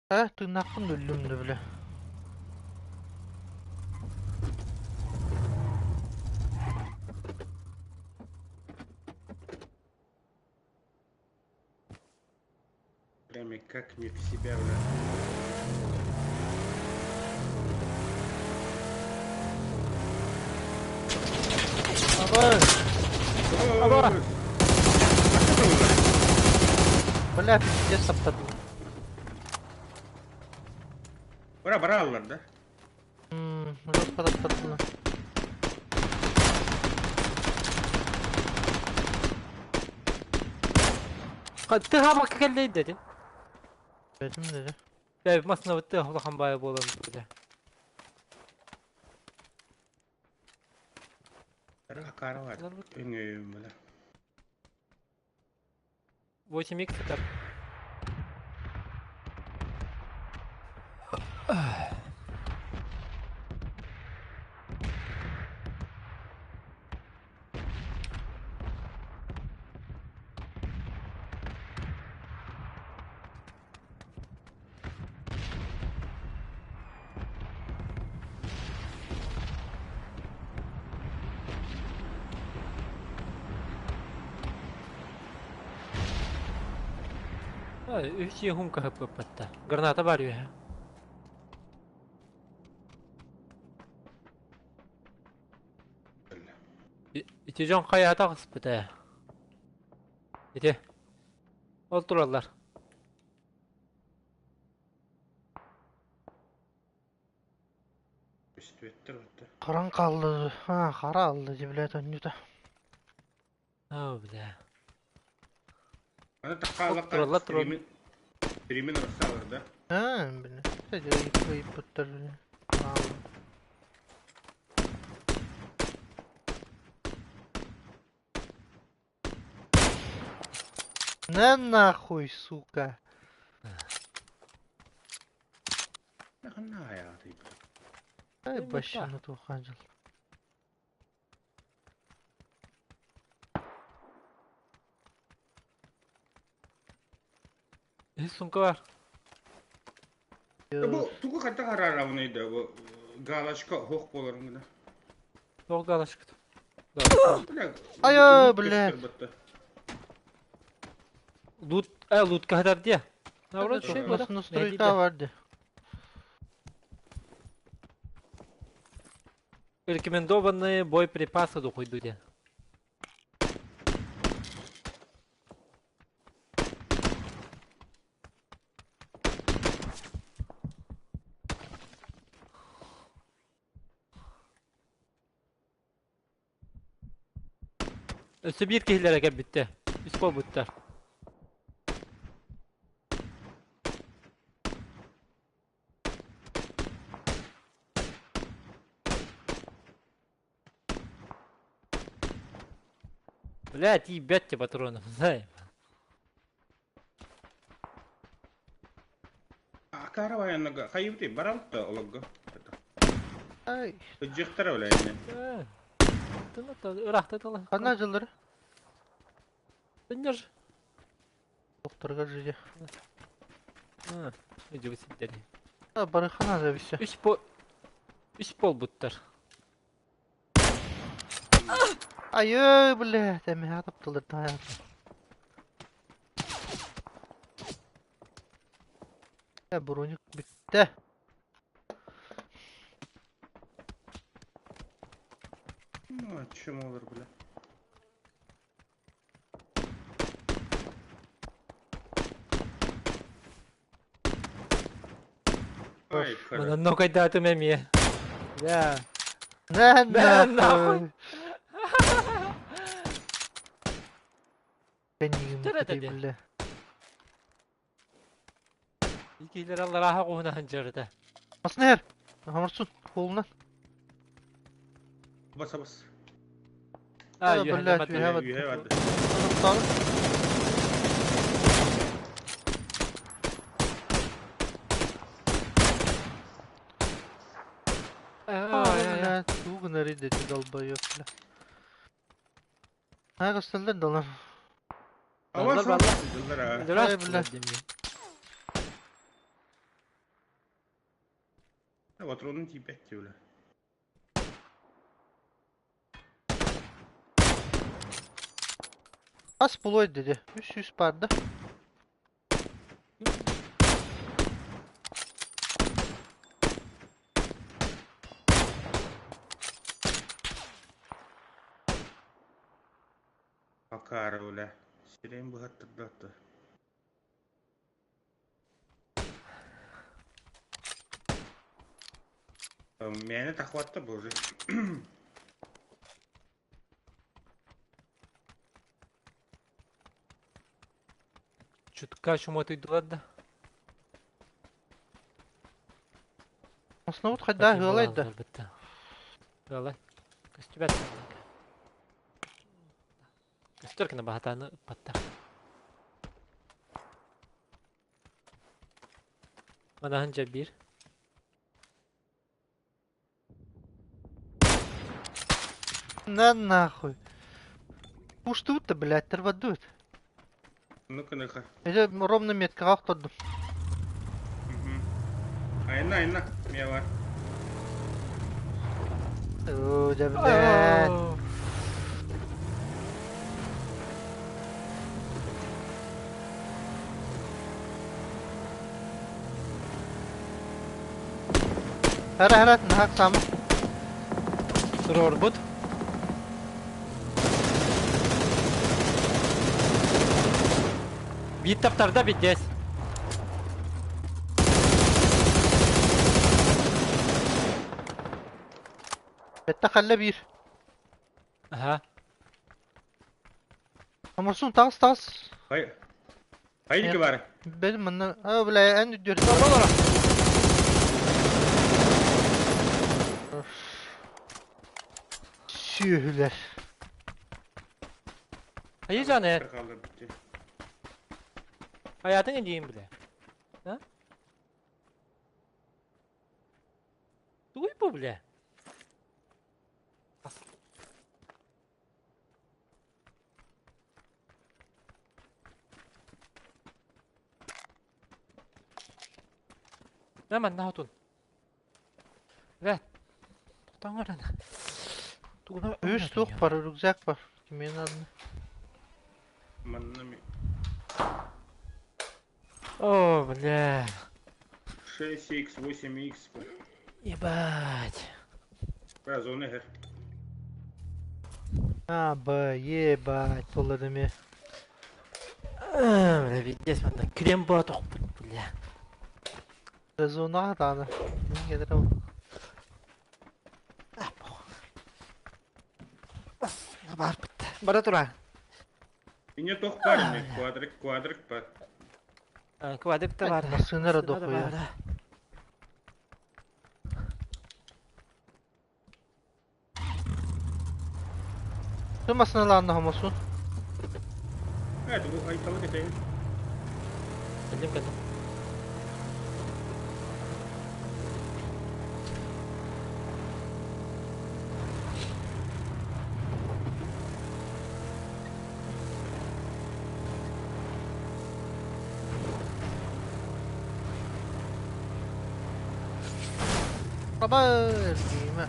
Э, тыыннаахпын да өллүм да бля. Прямо как не в себя, бля. Аба! Аба! Бля, пиздец таптадым. Бара бара аллар да? Жестко таптадылар. Тыһаабакка кэллэй деді. Бэтим dedi. Бэ масына тыах улахан баайа буолан бile. Акара бар. Өҥөйүм бile. 8x это. Үс хумка хаппатта. Граната бар үһэ. Ити дьон хайаата хаспыта. Ити. Ол тураллар. Харан хаалла, а, хара алла дии, блядь, онньута. О, бля. Аны таххааллахха Тураллар тураллар. стримин стримин ырыссаалар да? А, блин, ыйыппыттар, блин. На нахуй, сука. Ай, бащаны тухан жыл. Сумка бар. Бу тугу хайдах араарабыный да бу галочка хоох буоларын гына. Тоҕо галочка? Ай, бля. Лут, лутка хатар дии. Наоборот, шей буолар. Настройка бар дии. Рекомендованные боеприпасы духуйду дии. Өссө биир киһилэрэ кэлбиттэ. Үс буолбуттар. Бля, тиийбэт те патронов, знаем. Акара байаннага хайыбыты баралта ологго. Ай. Ыдьыктара бля инне. Ырахта тала. Ханна дьыллары? Дыннер. Докторга жиде. Иди сидели. Барыхана зависсе. Үс по Үс буолбуттар. Айы, бля, тэмэ таптылар тая. Броник бүттэ. Ну, чем олар, бля. Ай, хара. Манан кайдаатым эмиэ. Бля. На Бля, нахуй. нахуй. Кэннигин Төрөтө бля. дии. Икилер алларааха куһуна ханчарыта. Маснер. Хамырсун, холунан. Бас бас. А, Да, блядь, юһэ я вот- Үйэ барды. Блядь, тугун эти долбоёб, бля. А, костылдар долар. Авас Баллар, баллар. Ай, бля. Патронун тиийбэт дии бля. Ас булуой dedi. 300 барда. Акаары бля. Сирэйин быһаттырда. Мээнэ тахватта боже. Чутка чумотуйдулар да. Основут хайда ыалай да. Ыалай. Көстүбэт. Көстөр гына баһатааны ыппаттар. Манаһын дьэ биир. На нахуй. Пуштуут да, блядь, тарбадуут. Ну-ка, ну-ка. Это ровно меткаҕа охтордум. Айна, айна, мия бар. Оо, да, блядь. Хара хара наһаа саама. Туруорбут. Биир таптарда биддес. Бэтте халла биир. Аха. Амурсун таҕыс таҕыс. Хай. Хайдики бар. Бэл манна аа бля эн үддүөр. Сүөһүлэр. Айыжан эр. Hayatın edeyim bile. Ha? Тугуй бу бля? Нэ манна хотун. Бля. Тоқтаң Тугуна Үс туох бар, рюкзак бар. Кимиэн надо. Манна ми О, бля. 6x, 8x. Ебать. Зона хер. А, Б, ебать, буолла эмиэ. Бля, видеть манна крем боотохпут, бля. Зонаҕа даҕаны. Мин кэлэр Баарбыт. Бара тура. Ине тох бар не квадрик, квадрик бар. Квадрик да бар. Массыына эрэ дохуя. Ту массыыналаанна хомосун. Это бу айталы кетейин. Кэллим кэллим. Аба эргийимэ.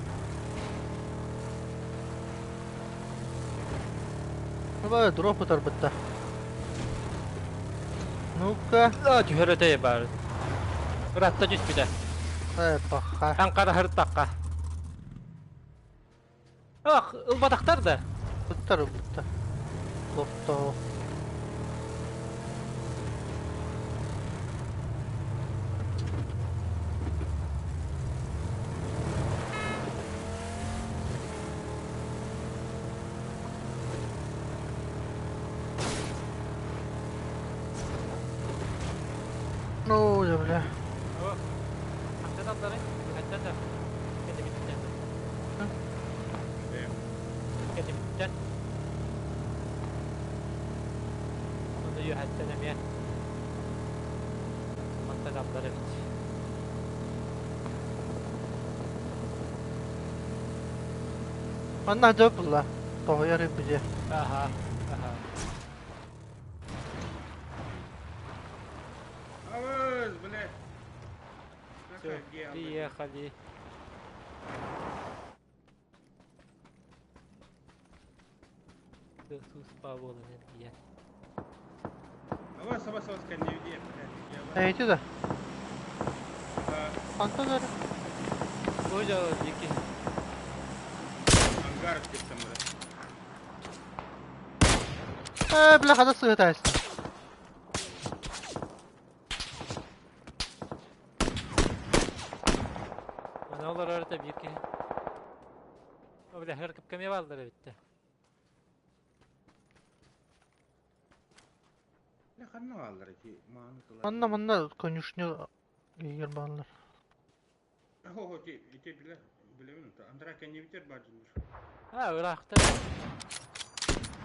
Аба дроп утарбытта. Ну-ка. А, түһэр өтөй бар. Ыратта түспүтэ. Э, паха. Анкара хыртакка. Ах, ылбатахтар да. Буттар ылбыттар. Тохтоо. Ну, да, бля. Кэннибиттэн. Онно үөһэттэн эмиэ мантан эбит. Манна дьэ булла. Тоһуйар бile. Аха, аха. Авыз, бля. Все, приехали. Сус буолан эргийэн. Авас, авас, авас, кэннибит Эйти да. Антон эрэ. Бу дьала дики. Ангар кеттем бля. Ээ, бля, хата сыһытайсың. Мана олорор да биир киһи. О, бля, хыр кыпкаме бааллар эбиттэ. Бля, ханна бааллар ити мааны тыла. Манна манна конюшня егер бааллар. О, ити ити биле билебин. Андра кэннибитер баар дьоннор. А, ыраахта.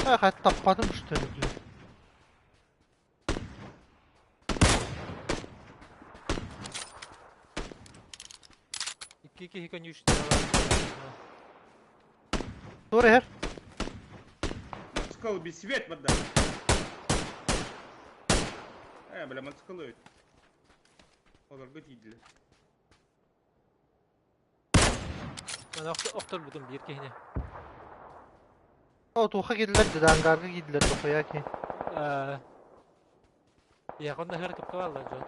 Э, хат таппатым что ли, бля. Икки киһи конюшня бар. Тур иһэр. Мотоцикл без свет бада. Э, бля, мотоцикл өт. Олорго тиийдилэр. Мана охторбутум биир киһини. О, туха киирдилэр да, ангарга киирдилэр дохуя ки. Я онно хыр кыпка бааллар дьон. О,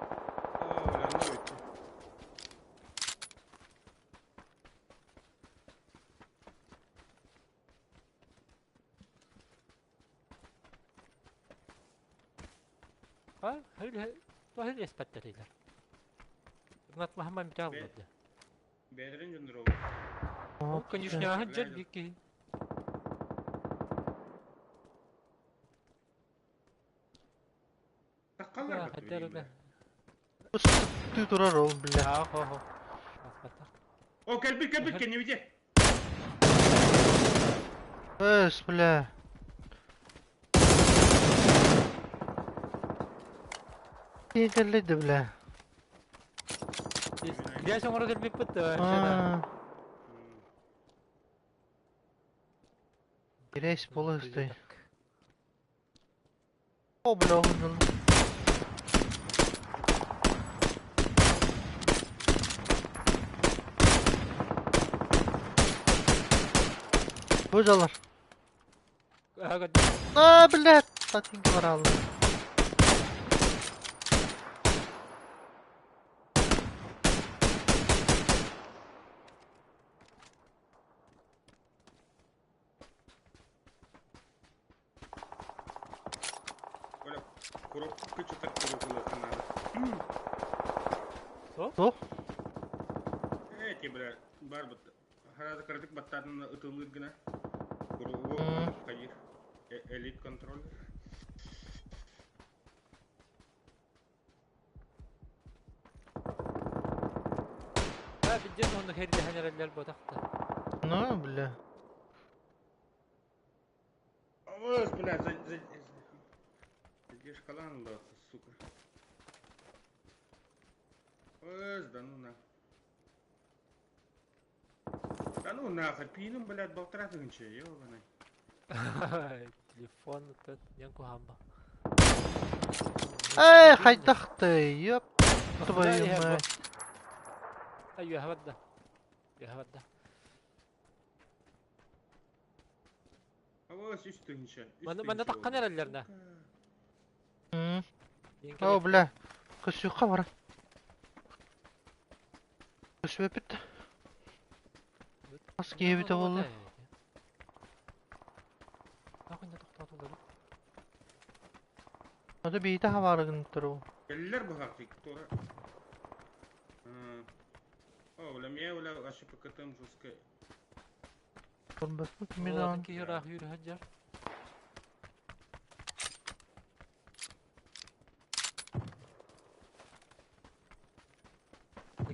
бля, ну өттө. А, хыр хыр эспэттерилер. Игнат Махаман битэ алларды. Бэйэлэрин дьонноро Ол конюшняҕа дьэр биир киһи. Таххаллар Хаттар Тыы турар ол, бля. Аа, хо хо. Аспаттар. О, кэлбит, кэлбит, кэннибите. Эс, бля. Киин кэллэйдэ, бля. Грязь оҥоро кэлбиппит да. Аа, Грязь полыстой. О, бля, он Бу дьалар. Аа, блядь, татинка бараллар. Оля, курок кычытар курок ылыахха Туох? Эти, бля, бар бат. Харазы кыратык баттаатын ытылыыр гына. Куругу хайыр. Элит контроль. Да, бидден онну хердеһэн эрэллэр ботахта. Ну, бля. Ой, бля, за, за, задержкалан да, сука. Ой, да ну на. Да ну нахуй, пиным, блядь, балтарат нынче, ёбаный. Телефон этот, янку хамба. Эй, хайдахты, ёп твою мать. Ай, хавадда. Хавадда. Ой, үс тыһынча. Манна таххан эрэллэрнэ. О, бля. Көсүөххэ бара. Көсүөпүт. Ас киһибитэ буолла. Ото биитэ хабаарыгын туру. Кэллэр быһахтык тура. О, бля, мне, бля, вообще по КТМ жестко. Турбаспыт мин Киһи ыраах үүрү сылдьар.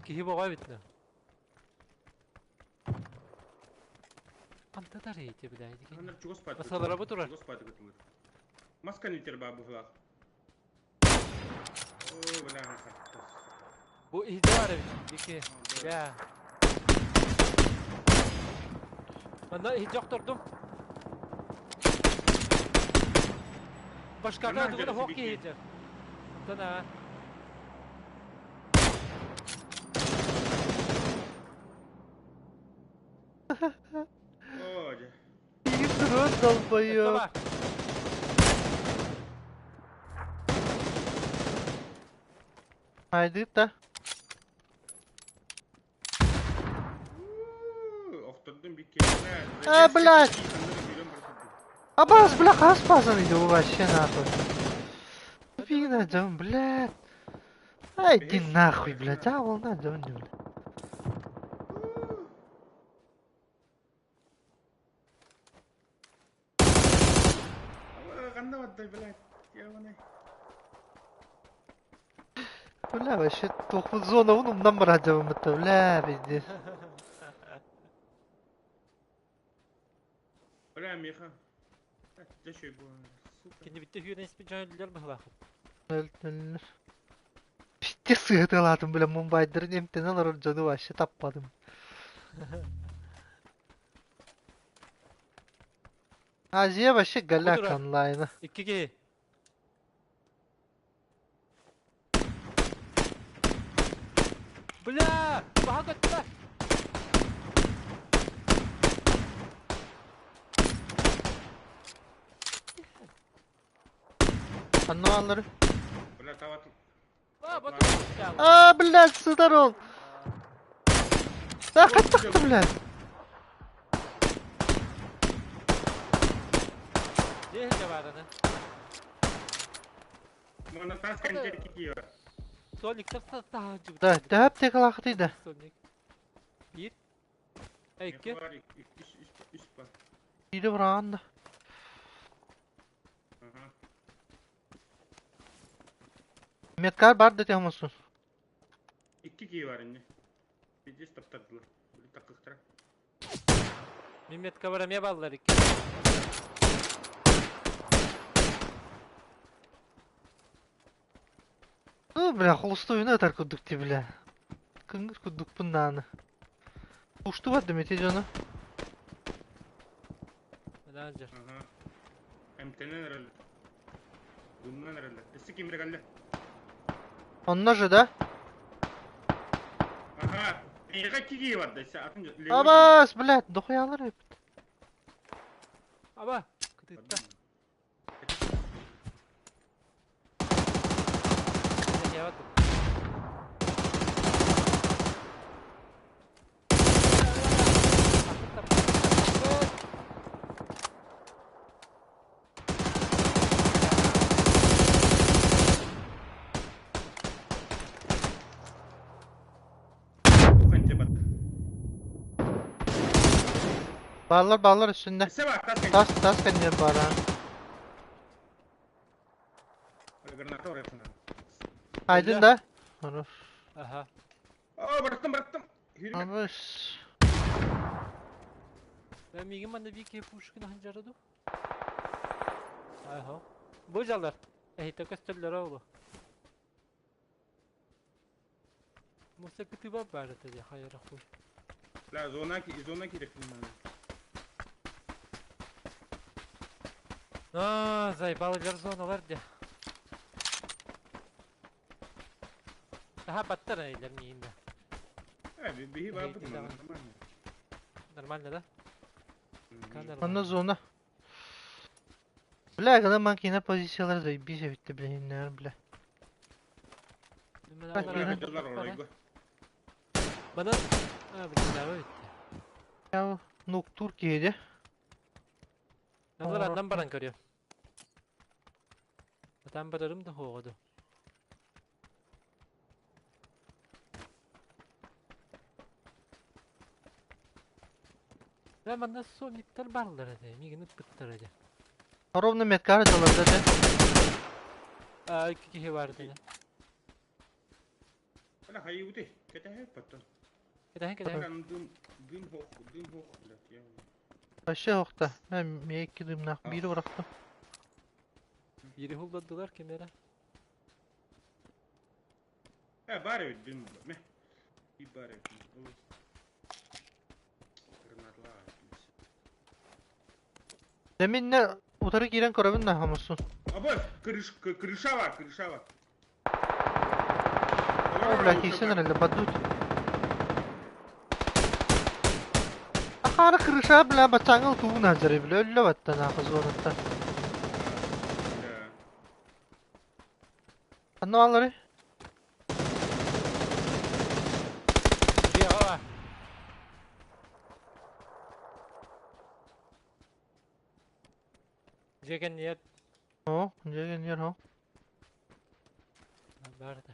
Киһи боҕой битнэ. Антатар эти, бля. Анар чугас пат. Масалара бу турар. Чугас пат кытылыр. Маска нитер баа быһылаах. О, бля, Бу иһде бар эбит. Дики. Бля. Манна иһде охтордум. Башката тугуна хоқ киһиде. Тана. долбоёб. Өссө Хайдыт да. Охтордум bir kere. А, блядь! Абас, бля, хас пазан иди вообще нахуй. Фигня, дом, блядь. Ай, иди нахуй, блядь, а волна, дом, блядь. Бля, вообще, тохпут зона, он умнам барадым, это, бля, пиздец. Бля, Миха. Дэ бу. Сука. Кини битте хүйрен испит жан өлүлэр быһылаах. Пиздец сыһыталаатым, бля, Мумбайдарын эмтенен олорор дьону вообще таппадым. Азия вообще голяк Кудура. онлайна. Икки киһи. Бля! Баха көттө! Анна алары. Бля, тават. А, батыр. А, блядь, сытар ол. Да, қаттақты, блядь. Дехе бараны. Мана тас контер кикио. Соликтер тахажы. Да, тәп тек алақты да. Солик. Bir. Икки. Бар, үс үс үс бар. Бири бұрағанда. Ага. Меткар бар дете хамасын. Икки кии бар инне. Пиздец таптардылар. Били такыктыра. Мимет кабара баллар икки. Ну, бля, холостойны атар кудук ти, бля. Кыңгыр кудук пыннаны. Ушту бар демете жона. Менеджер. Ага. Эмтенен эреле. Гымнан эреле. Эсси кимре галле. Онна же, да? Ага. Эйга кики бар да. Атын левый. Абас, блядь, дохуялар еп. Аба, кытытта. Я Буханте бат. Баллар, баллар üstünde. Эссе бар, тас Тас, тас кәнер бар, а. Граната орайсың. Айдын да. Хорош. Аха. О, быраттым, быраттым. Хүрүм. Абас. Ben migin manda bir iki пушкин ханжараду. Аха. Бу жалар. Эхите көстөллөр оолу. Муса кытыба бар эте хайра хуй. Бля, зона ки, зона керек мына. А, заебалылар зоналар де. Daha battар эйлер миинде. Э, бихи бар Эй, бу. да. Нормально. Нормально да? Онна зона. Бля, гына макина позициялар заебись битте, бля, иннер, бля. Бана а, блин, да, битте. Я нук Туркияде. Алар андан баран көрüyor. Атан барарым да хоғаду. Ben bana sonikler barlar edi. Migini pıttır edi. Ровно меткар далар да. Aa, iki kişi vardı. dedi. Бля, хайы ути. Кете паттан. Кеде кеде. Дым, дым хох, дым хох, блядь. Я. Вообще хохта. Мен мекки дымнах бири бырактым. Biri hulladılar kemere. Э, бар бит дым. Ме. Би бар бит. Гранатла. Деминне утары кирен көрөбүн да хамасын. Абы, крыш, крышава, крышава. О, бля, кийсен эле бадут. Акаары крыша, бля, баччааҥҥа утуубун сылдьар, бля, өллө баттан аахы зонаттан. Да. Ханна баалларый? Дьиэҕэ баар. Дьиэ кэннигэр О, дьиэ кэннигэр о. баар этэ.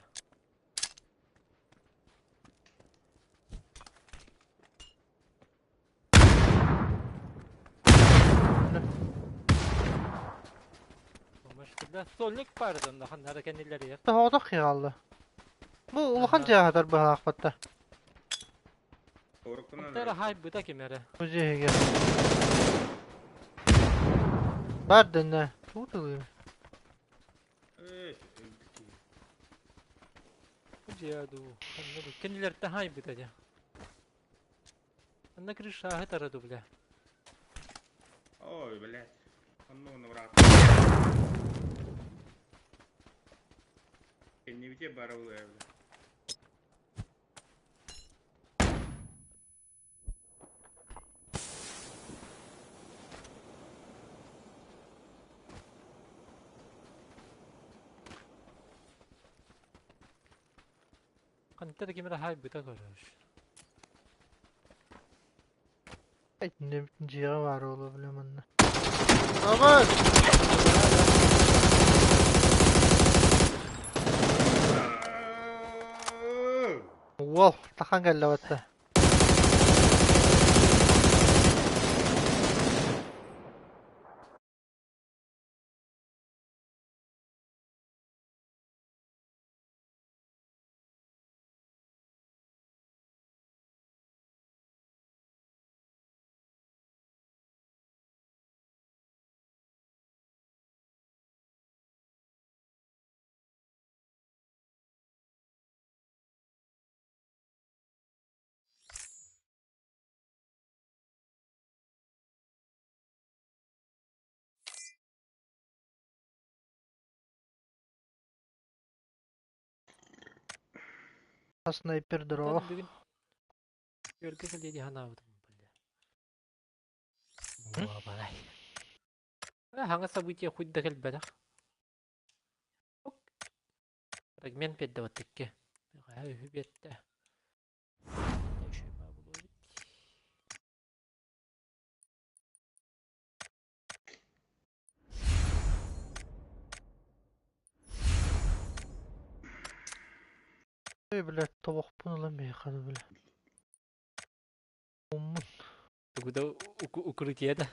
Стольник баар этэ онно ханна кэннилэригэр. Тоһоҕотох хаалла. Бу улахан дьиэҕэ быһаахпатта. Онто хайбыта ким эрэ. Бу дьиэһигэр. Бар дэннэ. Тугу тылыыр? Бу дьиэ дуу. Ханна дуу. Кэннилэртэн хайбыта дьэ. Анна крышааһы тараду бля. Ой, блядь. Онно брат. Кэннибите бара бля. Ханта да ким эрэ хаайбыта көрөр. Итиннэ дьиэҕэ баар буолуо бля манна. Абас! Уол, тахан кэллэ батта. Снайпер здорово. Бүгүн Өргө кэлиэ дии санаабытым бля. Буолабалай. Хаҥа событие хуй да кэлбэтэх. Фрагмент биэрдэ икки. Үһү биэрдэ. Эй, блядь, тобохпун ылан миэхэ бля. Уммун. Тугу да укрытие да.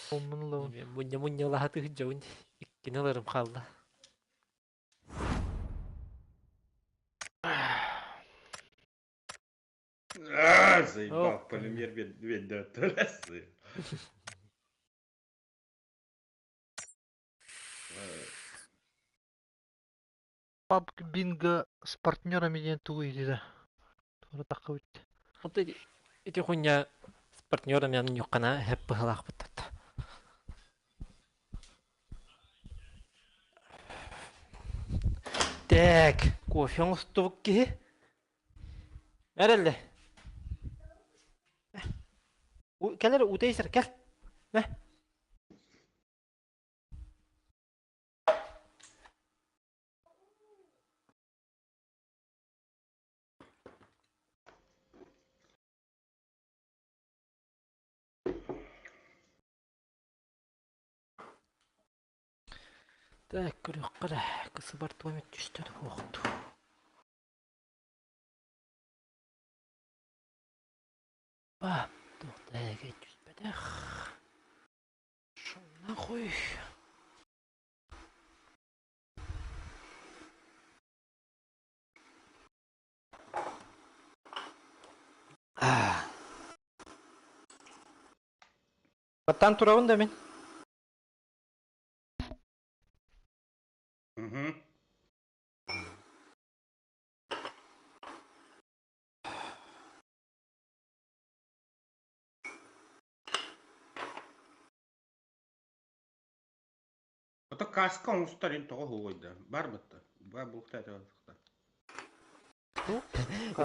Уммун ылабын. Мунньа мунньалаһа тыһыдьабын иккини ыларым хаалла. А, заебал, полимер ведет. Пабг бинго с партнерами диэн тугуй диде. Туора таххыбыт. Вот ити хуйня с партнерами ньуххана хэп быһалаахпыт. Так, кофе оҥостубут киһи. Эрэллэ. Кэлэр утейсер кэл. Мэ. Так, көрүөххэ эрэ, кысыбар туом түстэ туохту. Ба, туохтааҕы түспэтэх. Шо нахуй? Баттаан турабын да мин. Угу. Ото каска оҥостор ин тоҕо уһугуйда? Бар бытта. Бар булта этэ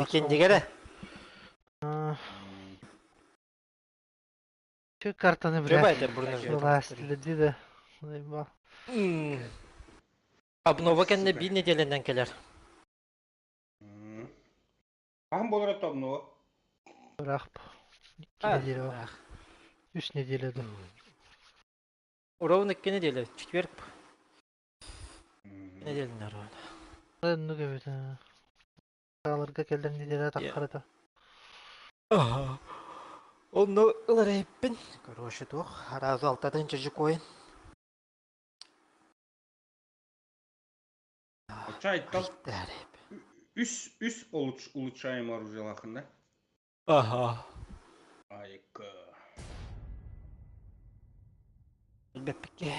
Иккиннигэрэ. Чү картаны, Треба блядь, это бронежилет. властили да. Заебал. Обнова кэннэ биир нэдиэлэнэн кэлэр. Хаһан буолара обнова? Ыраах. 2 неделя бар. 3 неделя да. Ровно 2 неделя. Четверг. Неделя ровно. Ну кэбит. Сааларга кэлэр неделя таххарата. Онно ылар эппин. Короче, туох, аразу алтатын чажыкойын. Чай тал үс улучшаем оружие лахында. Ага. Айка. Беппикке.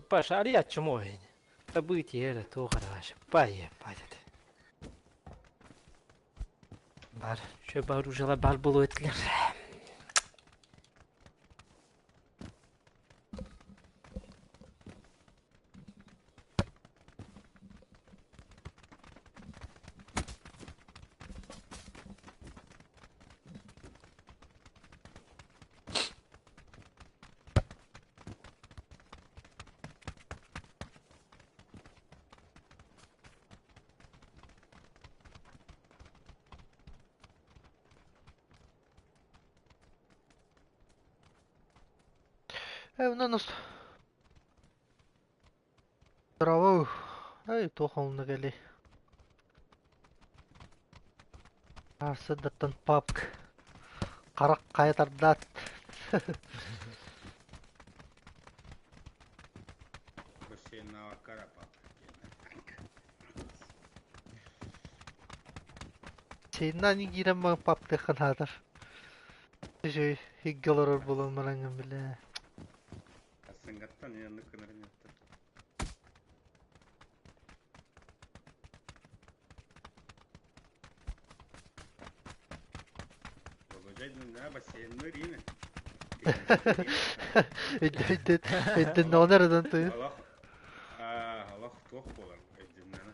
Паша, ария чумой. Событие это то хорошо. Пае, падет. Бар, что оружие бар было этлер. Онон Браво. Ай, туох онно кэлий. Арсыдаттан папк. Харах хайа тардаат. Сейнна ни киирэн баҕа паптыаххын хаатар. Үчүгэй икки олорор буолан бараҥҥын билээ. Сынгаттан янны кынарын бассейнныр Өйдөн эрэн туйун. Алах алах туох буолар өйдөннәне.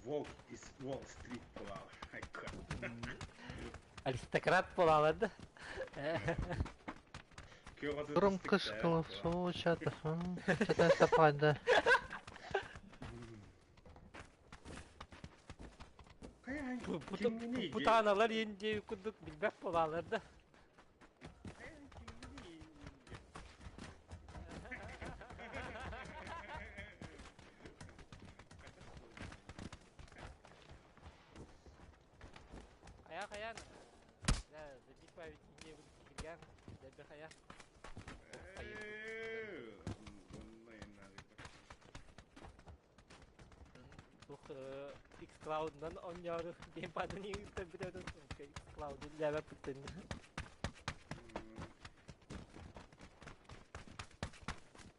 Волк из Уолл-стрит буолар. Аристократ буолалар да. Громко голосового чата. Чата сапада. Путаналар енді курдук билбэт буолалар да. Хая хаян. Да, забить память не кирган. Да хая. Тух xCloud-нан онньору геймпадын иҥиттэн бүтөтөн xCloud үллээбэт бүттэн.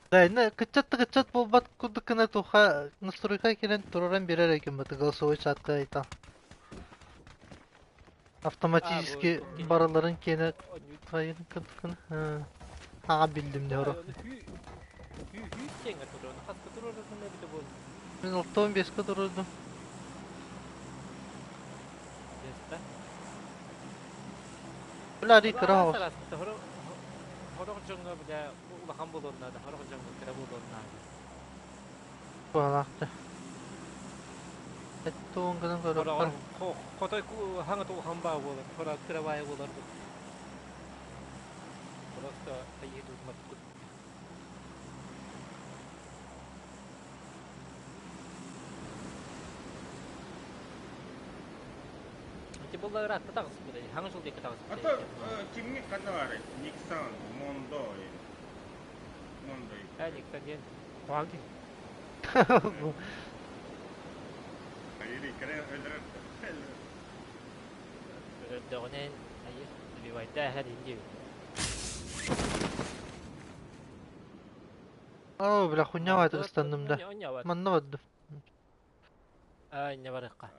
Да, инна кыччат кыччат буолбат курдук гына туха настройка кирен тураран берер экен баты голосовой чатка айта. Автоматически бараларын кене хайын кыткын. Ага билдим не оро. Хүү хүү кеңе турар. Хаска турар не бите бол. Мен 6-15-ке турурдум. Беста. Бля, кыра оҕус. Хорох жоңго биле улахан болонна да, хорох жоңго кыра болонна. Буолаахта. Эттуун гынан көрөппөр. Хотой хаңа ту хамба болар, хора кыра бай болар. Просто поеду матку. Ити булла ыраатта тагыс буде. Хаңа жыл деки тагыс. Ата кимге кана бар? Никсан, Мондо. Мондо. Ә, Никсан ден. Хуанги. Айри, кere öldürür. Дөгөнен айы бивайда хәр инди. Оо, бля, хуйня ыстанным да. Манна бадды. Аа, инньэ барыахха.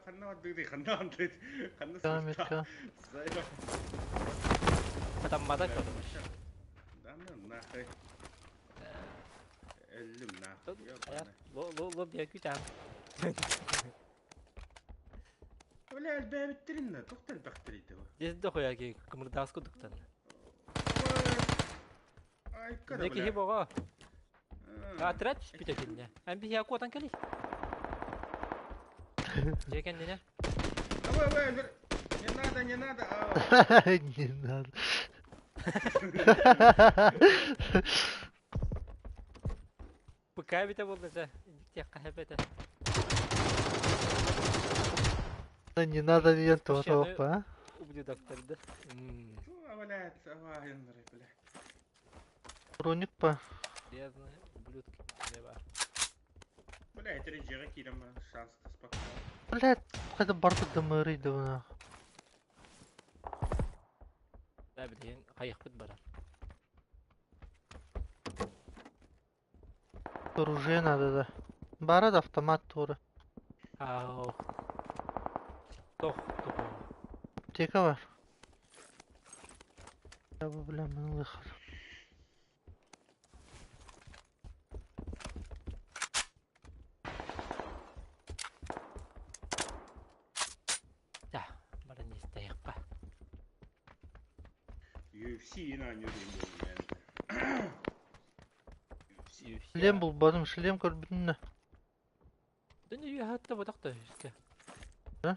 Ханна бардыгытый, ханна бардыгыт, ханна Камерка. Хатаммата короче. Да ну нахуй. Өллүм нахуй. Ло биэкүтам. Бля, элбээбиттерин да, туох да элбэхтэрий да. Дес дохуя ки кымырдаас кудуктан. Айка Не киһи боҕо. Отряд түспүтэ кинне. Эн биһиэ куотан кэлий. Дьэ кэннинэ. Давай, давай, не надо, не надо. Не надо. ПК эбитэ буолла дьэ. Инниктиэххэ сөп этэ. Не надо диэн туһа а? Ублюдоктарды. Блядь, авайыннары, бля. Броник па. Грязные ублюдки. Не бар. Бля, это дьиэҕэ киирэн баран шанс таспакка. Блядь, хайда барда дымырый да Да, билигин хайыхпыт барар. Оружие надо, да. Бара автомат тура. Ау. Тох, тох. Аптека бар. Я бы, бля, мылых. Да, баран истайыққа. UFC на не UFC. Шлем булбадым, шлем көрбүтүннэ. Дөн үйе хатта бодақ та үске. Да?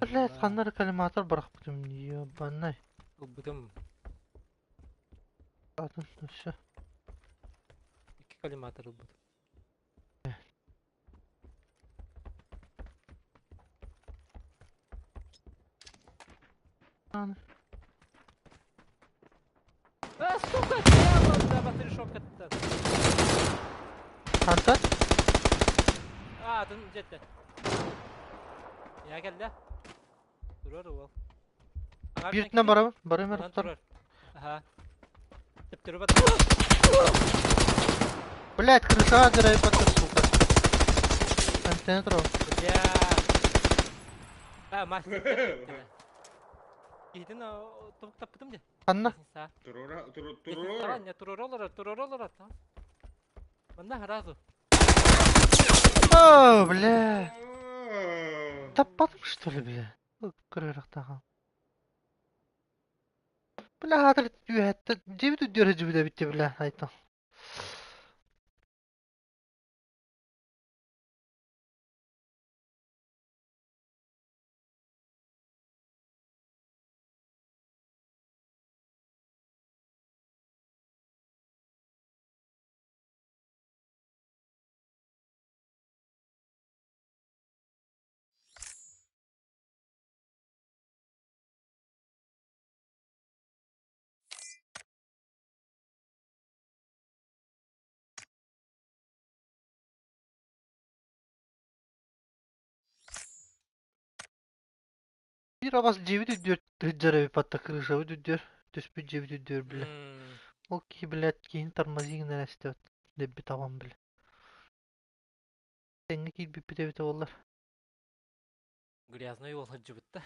Блядь, ханнар коллиматор барахпытым, ебаный. Ылбытым Атын, ну все. икки коллиматор ылбытым. А, А, сука, дьявол, да, батыршок аттан. Антон? А, атын жетті. Я келді. Турар ол. Биртіне барамын, барамын Онан турар. турар. Аха. Тип бат. Блядь, крыша дырай батыр, сука. Антенна турар. Бля. А, мастер. Киһитин тобук таппытым де. Ханна? Турора, турора. Не туроролор, туроролор. Манна сразу. О, бля. Таппадым, что ли, бля? Көрөрөхтаҕа. Бля, хатыр түһэтте, дебит үддөрө жүбүдэ битте, бля, айтан. Бир абас дебит үддөр үддөрө патта крыша үддөр. Түспүт дебит үддөр, бля. Ол ки, блядь, киин тормозигин эрестебет. Дебби табам, бля. Теңге киир бит олар. Грязный ол жыбытта.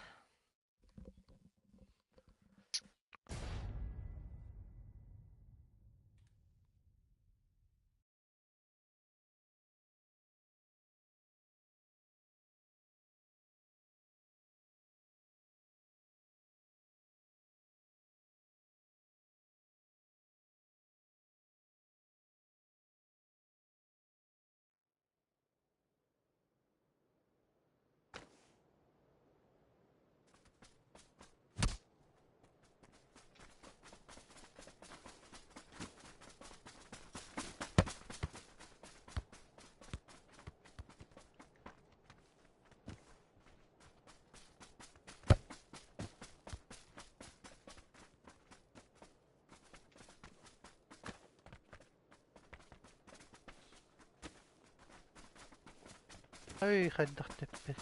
Ай, хайдах теппет.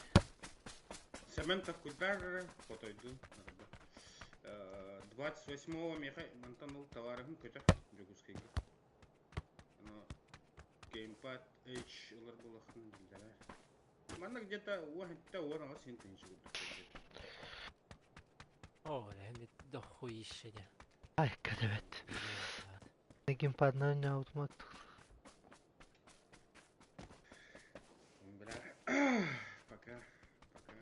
Семен такуйдар, хотойду. 28-го миэхэ мантан ол табаарыһым көтөр Дьокуускайга. Аны Gamepad H ылар буоллаххына биллэрэ. Манна где-то 17-18 син тыһыынча курдук көрдө. О, бля, дохуище дьэ. Айка да бэт. Геймпадынан оонньообутум. Бля, пока, пока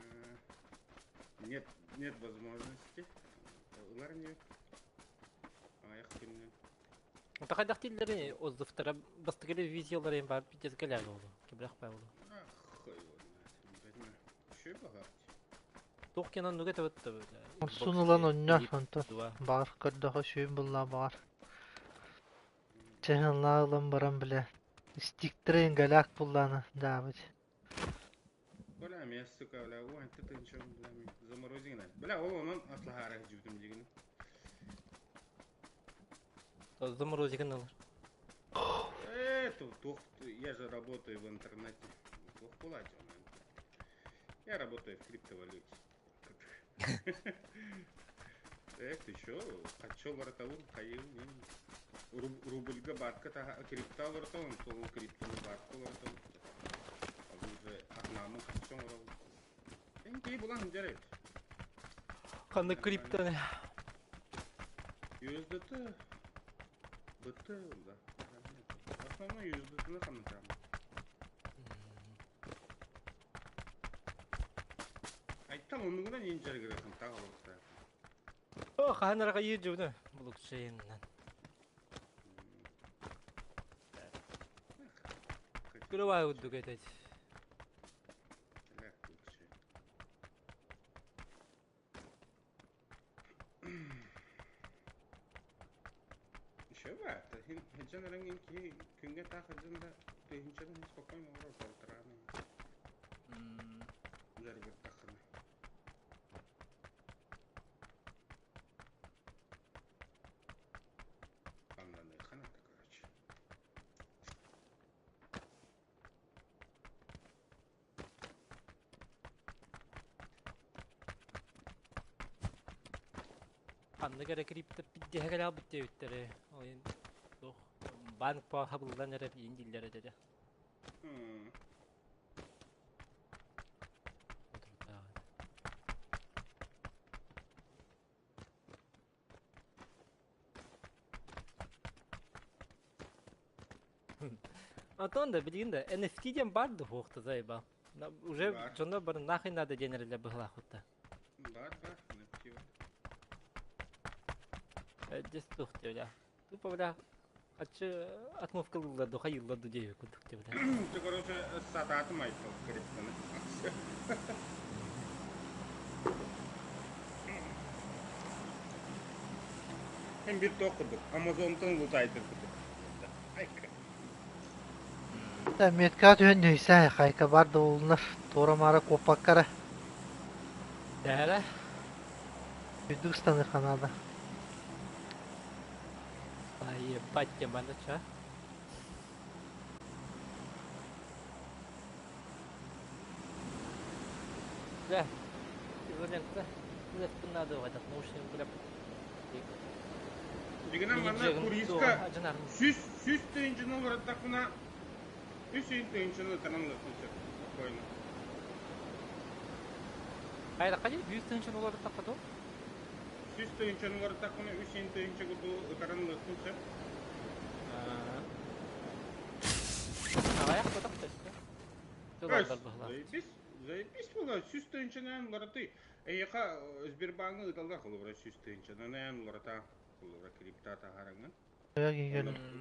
нет, нет возможности. Ылар не. Аҕыйах күнүнэн. Онто хайдах дииллэрий отзывтара бастакы ревизияларын баар пиздец кэлээр буолуо. Кэбирэх баа буолуо. Ах, его знает. Не знаю. Еще баҕар. Туох киэн оннуга этэбит да бля. Урсун Xbox ылан оонньоо Elite онтон 2. баҕар көрдөхө сүүн буллаа баҕар. Чаһыллаа ылан баран бля. Стиктерин голяк буллаана даабыт. Бля, меня, сука, бля, ой, ты ты ничего, бля, заморозина. Бля, ол онон аслаһаара жибитим дигин. Заморозигын ылар. Э, туох, я же работаю в интернете. Туох буолааччы Я работаю в криптовалюте. Э, ты чё? Хаччы баратабын, хайым, рубльга баатка таха, крипта олоротабын, сол криптоны баатка олоротабын. Ал уже атнаамын хаччы оҥоробун. Эн киһи булан сылдьар эбит. Ханнык криптоны? USDT, BT, да. Основной USDT-ны хамнатам. Айттам оннугунан иин дьарыгырыахын таах олохтоох. О, хаһан эрэ хайыы дьуна блокчейнынан. Күрү курдук этэ. Еще баар. Хеджан эрэн киһи күҥҥэ таах хадьан да тыһыынчаны спокойно олорор полтораны. Дьарыгырдаххына. Аннаныхана это, короче. Ханнык эрэ крипто пиддиһэ кэлэҕбит диэбиттэрэ. Ол иһин туох банк по хабыллан эрэ иин дииллэр этэ дьэ. Антон да билигин да NFT диэн баар да суох заеба. Уже дьоно бары нахуй надо диэн эрэллэр быһылаах да. Бар бар, NFT бар. Дьэ суох диэбилэ. Тупо бля хаччы отмовкалыыллар ду хайыыллар ду диэби курдук диэбилэ. Ты, короче, сатаатым айтыл криптоны. Hem bir туох курдук, Амазонтан лутайтыр курдук. Айка. Метка түһэн нөйсэ хайка бар да улунар туора-маара куоппаккара Дээрэ. үрдүк ыстаныахха наада. Ебать, манна ча. Да, изолента. Үлэспин наада хайдах наушник бля. Дигинэн манна туристка 100 тыһыынчаны олордохпуна 3 тыһыынчаны ытаран ылыахпын сөп спокойно. Хайдахха дии 100 тыһыынчаны олордоххо дуу? 100 тыһыынчаны олордохпуна 3 тыһыынча курдук ытаран ылыахпын сөп. Аҕыйах котох төстө. Тылаллар быһылаах. Заебись, заебись буолар. 100 тыһыынчанан уларытый. Эйиэхэ Сбербааҥҥа ыыталлар холобура 100 тыһыынчанан уларыта холобура крипта таһараҥҥын.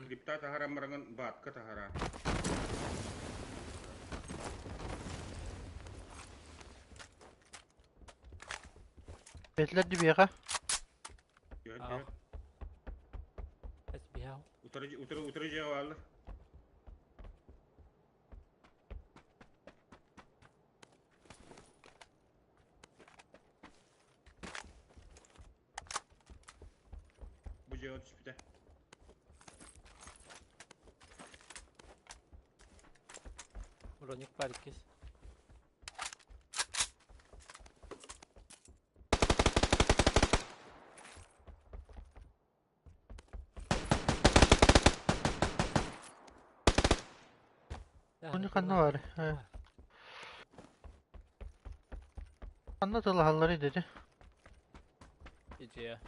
Крипта таһаран бараҥын баатка таһара. Бэтилэр дибиэхэ. Утары утары утары дьиэҕэ бааллар. Бу дьиэҕэ түспүтэ. Броник бар иккис. Они ханна бар? Ханна тылаһаллар dedi. Ичиэ.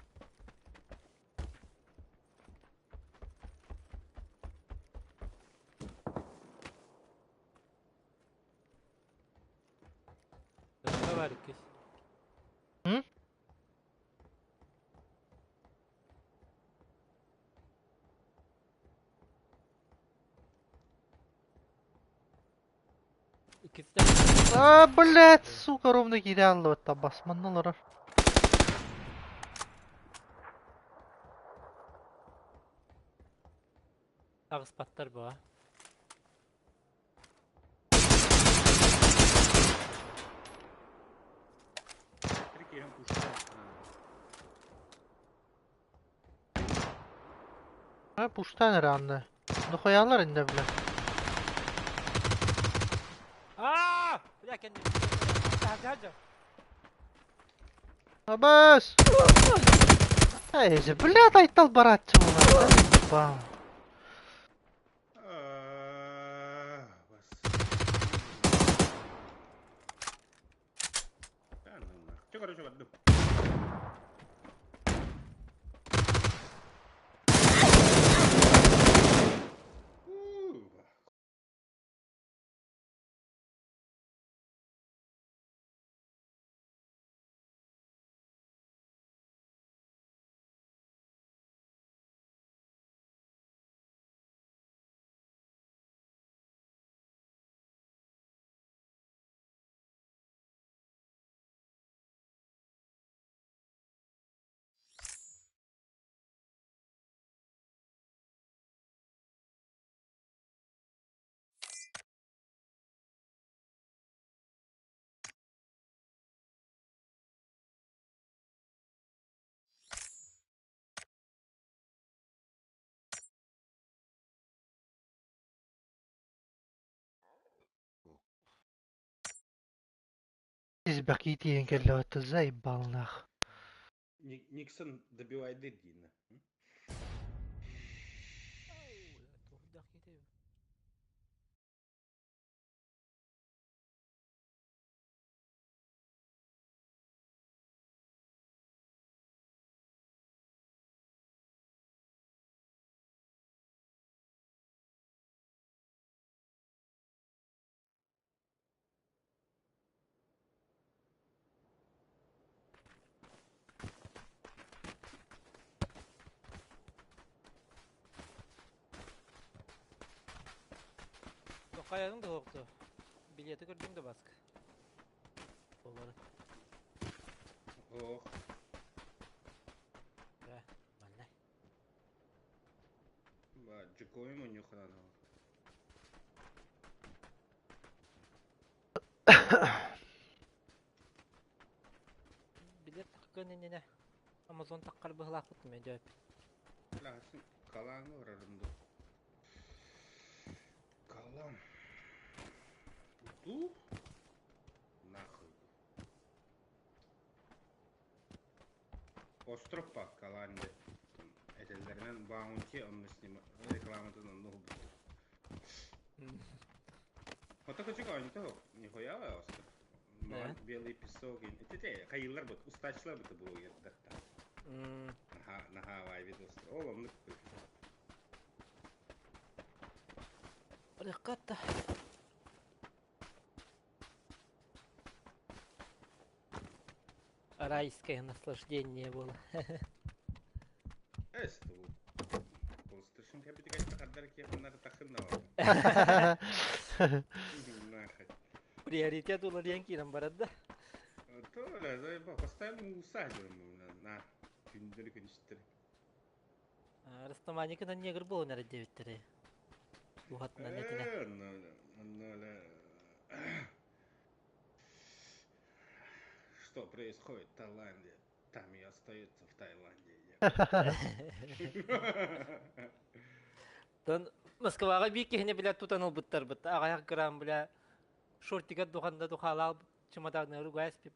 Төһө бар иккис? Hı? Иккистэн А, блядь, сука, ровно киирэ аллыбыт басманна олорор. Таҕыспаттар буо. Киһим пушка. Ha, пуштан эрэ анны. Дохуялар инде, бля. Аа! Бля, кэннибит. Таһырдьа Абас! Эй, блядь, айтал барааччы буолар. Бам. А, бас. Да, ну нах. Чё, короче, бардым. У, Избэки тиийэн кэллэҕиттэ заебал нах. Никсон добивает Дина. Хайаҕыҥ да суохту. Билеты көрдүҥ да баск. Буолары. Ох. Бля, манна. Ба, Джекоем у них надо. Билет тахкын иннинэ. Амазон таххар быһылаахпыт мен дьэ. Ласын калааны барарым ду. Калан. Ту? Нахуй. Остров па Каланде. Этэллэринэн Баунти онно снима рекламатын онно уһулбуттар. Ото кычык оонньото нихуя остров. Да. Белый песок. Ити хайыллар бут, устачлар бут блогердар. Наха, наха вайбит остров. Ол оннук. Рыккатта. Райское наслаждение было. Эс туу. Construction Capital хаддар киэхэннэр тахынна Нахуй. Приоритет уларыйан киирэн барар да. Толя, заебал, постоянно усаживаем на күндэри күнүстэри. Растаманикынан негр буолан эрэ диэбиттэрэ. Дууһатынан этинэ. Что происходит в Таиланде? Там и остается в Таиланде. Тон Москваҕа биир киһини билэ тутан ылбыттарбыт. Аҕыйах грамм бля шортигар духанда духалаал чемоданнары угайспип.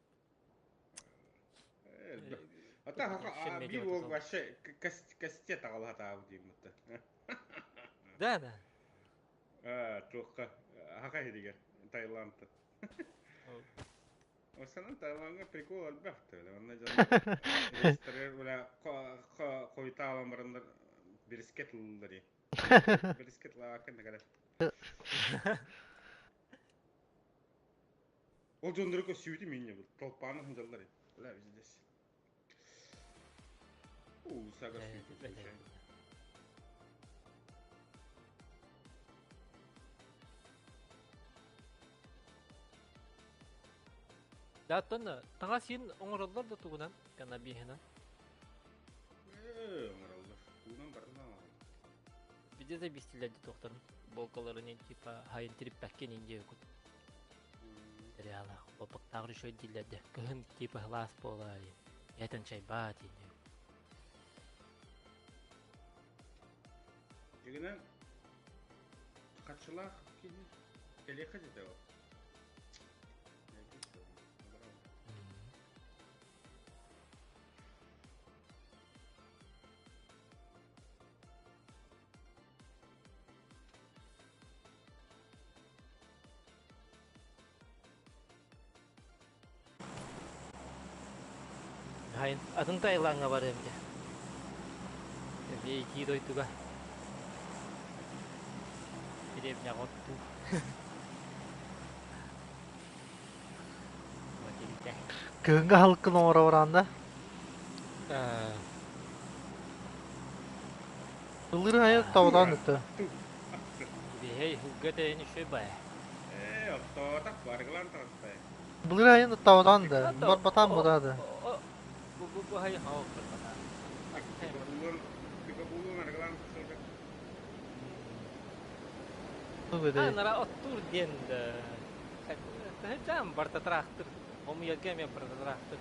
А так биир уол вообще кастет аҕалатаабыт диэммит. Да, да. Туохха Аха иһигэр Таиландта. Осанан Таиландга прикол элбэх бля. Онно дьон ресторан бля хойутаабан бараннар бирискет ыллылар. Бирискет лаакын нагара. Ол дьоннору көссүүтү минне бу. Толпааны хынжаллар. Бля, здесь. Уулусса көссүүтү. Да оттон таҥас син оҥороллор да тугунан каннабиһынан. Э, оҥороллор. Тугунан барытын оҥороллор. Биде да бистилер де тохтарын болкаларын типа хайын тириппэккин инде кут. Сериала боппактаагыр еще диллерде кыһын типа хылаас буолар ятан чайбаат инде. Дьигинэн хаччылаах киһи кэлиэххэ дьэтэ ол. Хайын атын Таилаҥҥа барыам дьэ. Эмиэ итии дойдуга. Дэриэбинэҕэ оттуу. Матильда. Кыһыҥҥы аһылыккын оҥоро бараан да? Ыллыыр айа тавадаан ытта. Биһэй һылга тэйин үчүгэй баа. Ээ, оттоотох баргылаан таҕыстай. Былыр айын тавадаан да, бар батаан бадаа да. Бу бу бу хай хоо барбатаан. Тыга булуон аргылаан тахсарга. А, нара оттуур диэн да. Таһырдьаан барта тыраахтыр. Хомуйарга эмиэ барта тыраахтыр.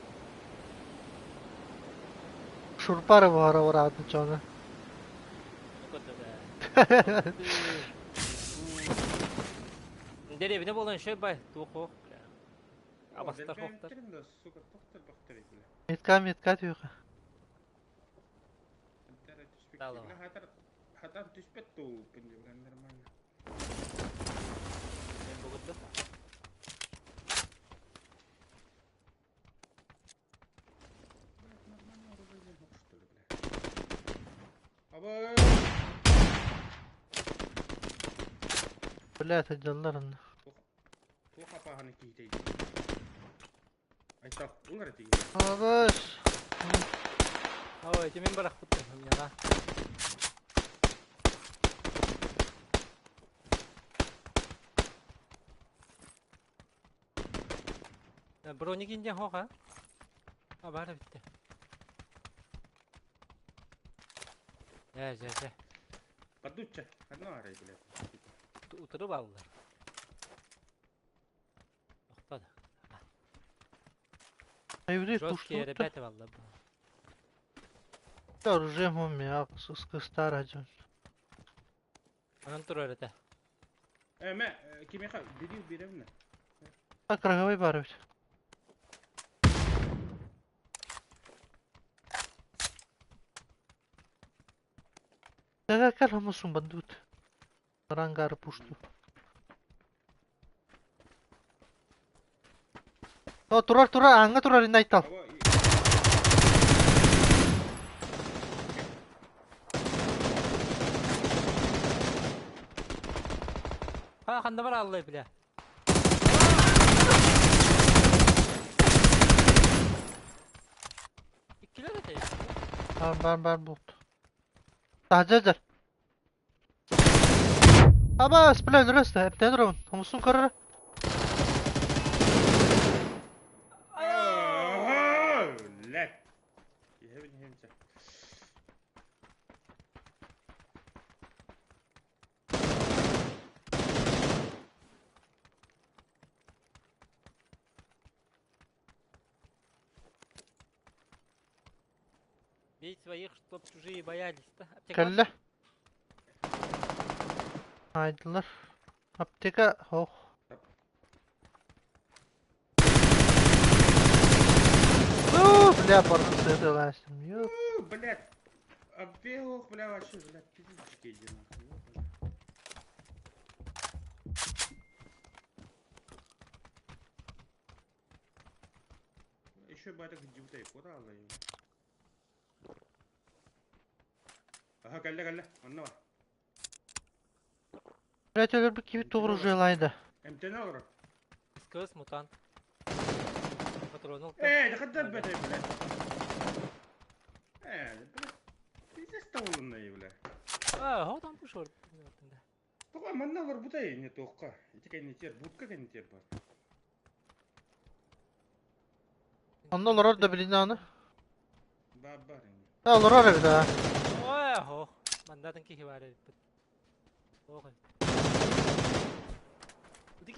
Шурпары буһара бараатын чону. Дэриэбинэ буолан шөй бай туох абастар хоктар. Метка метка түйхэ. Хатар түспэт туу нормально. Бля, сылдьаллар онно. Туох апааһаны киһитэй? Айтах, ылар этигин. Абас! Ой, ити мин барахпыт мияга. Броник инде хоха. А бара битте. Жә, жә, жә. Падучча, одно арай, блядь. Утырып алдылар. Тоқтады. Айбыды Жесткие пуштуутта. ребята валла. Оружие мумия, кыстар ажын. Анан турар это. Э, мэ, кимиэхэ бирил бирэбинэ. А краговой бар бит. Кага кал хамусун бандут. Рангар пушту. О, турар, турар, аңга турар инде айтал. Ha, ханда бар аллай бля. Иккилер это. Бар, бар, бар болду. Тажажар. Абас, бля, өлөрөс эптен турабын. Хомусун көрөр. Блядь. Иһэбин иһэмчэ. Бей своих, чтоб чужие боялись. Кэллэ. Айдылар. Аптека хох. Уу, бля, бардым сыдыластым. Ёп. Блядь. Оббег, бля, вообще, блядь, пиздец, иди нахуй. еще бары кыдьыбытай кураалай. Аха, кэллэ, кэллэ. Онно бар. Блять, өлөрбүт киһи тугу оружиелайда. Эмтэнэ олорор. СКС мутант. Патронул. Ээ, хаддар бэтэй, бля. Ээ, бля. Пиздец тавылыннай, бля. А, хо там пушор. Тоҕо манна олорбутай не туохха. Ити кэннитиэр, будка кэннитиэр бар. Онно олорор да билин аны. Бар бар ини. Ha, олорор эбит а. Ой, хо. Мандатын киһи бар эбит. Ох. Ити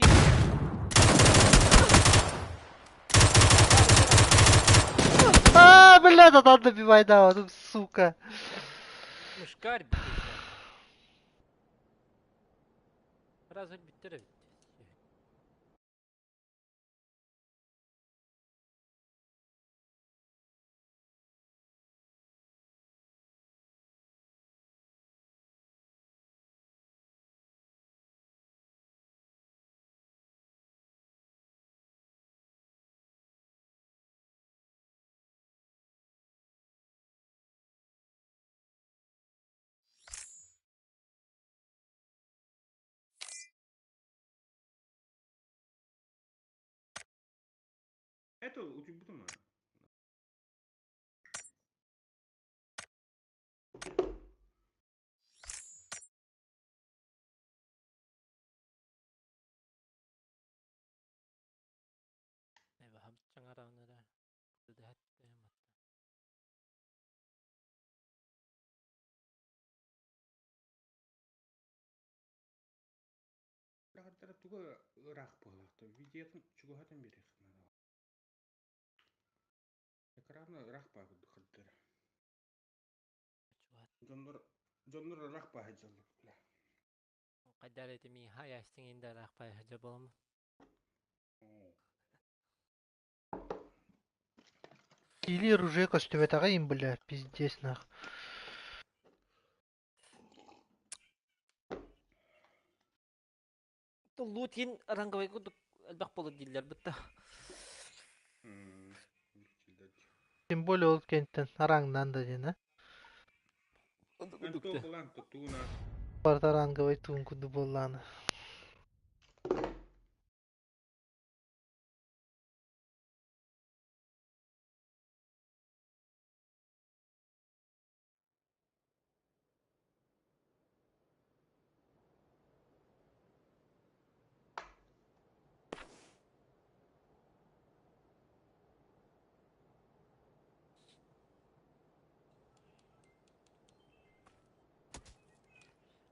А, блядь, а там добивай, да, вот, сука. Мушкарь бит. Сразу биттер эбит. Это утуйбутум аа. Туга ыраах буолаахта. Видеотын чугаһатан биэриэх наада. Экраны ыраах баа курдук хардара. Дьоннор дьоннор ыраах баа сылдьаллар бля. Хайдар этими хаястың инде ыраах баа сылдьар буоламмын. Или оружие көстүбэтэҕэ им, бля, пиздец нах. Лутин ранговый курдук элбэх буолар дииллэр бытта. Тем более ол кэнниттэн арааҥнаан да диэн, а? Барыта ранговый туун курдук буоллаҕына.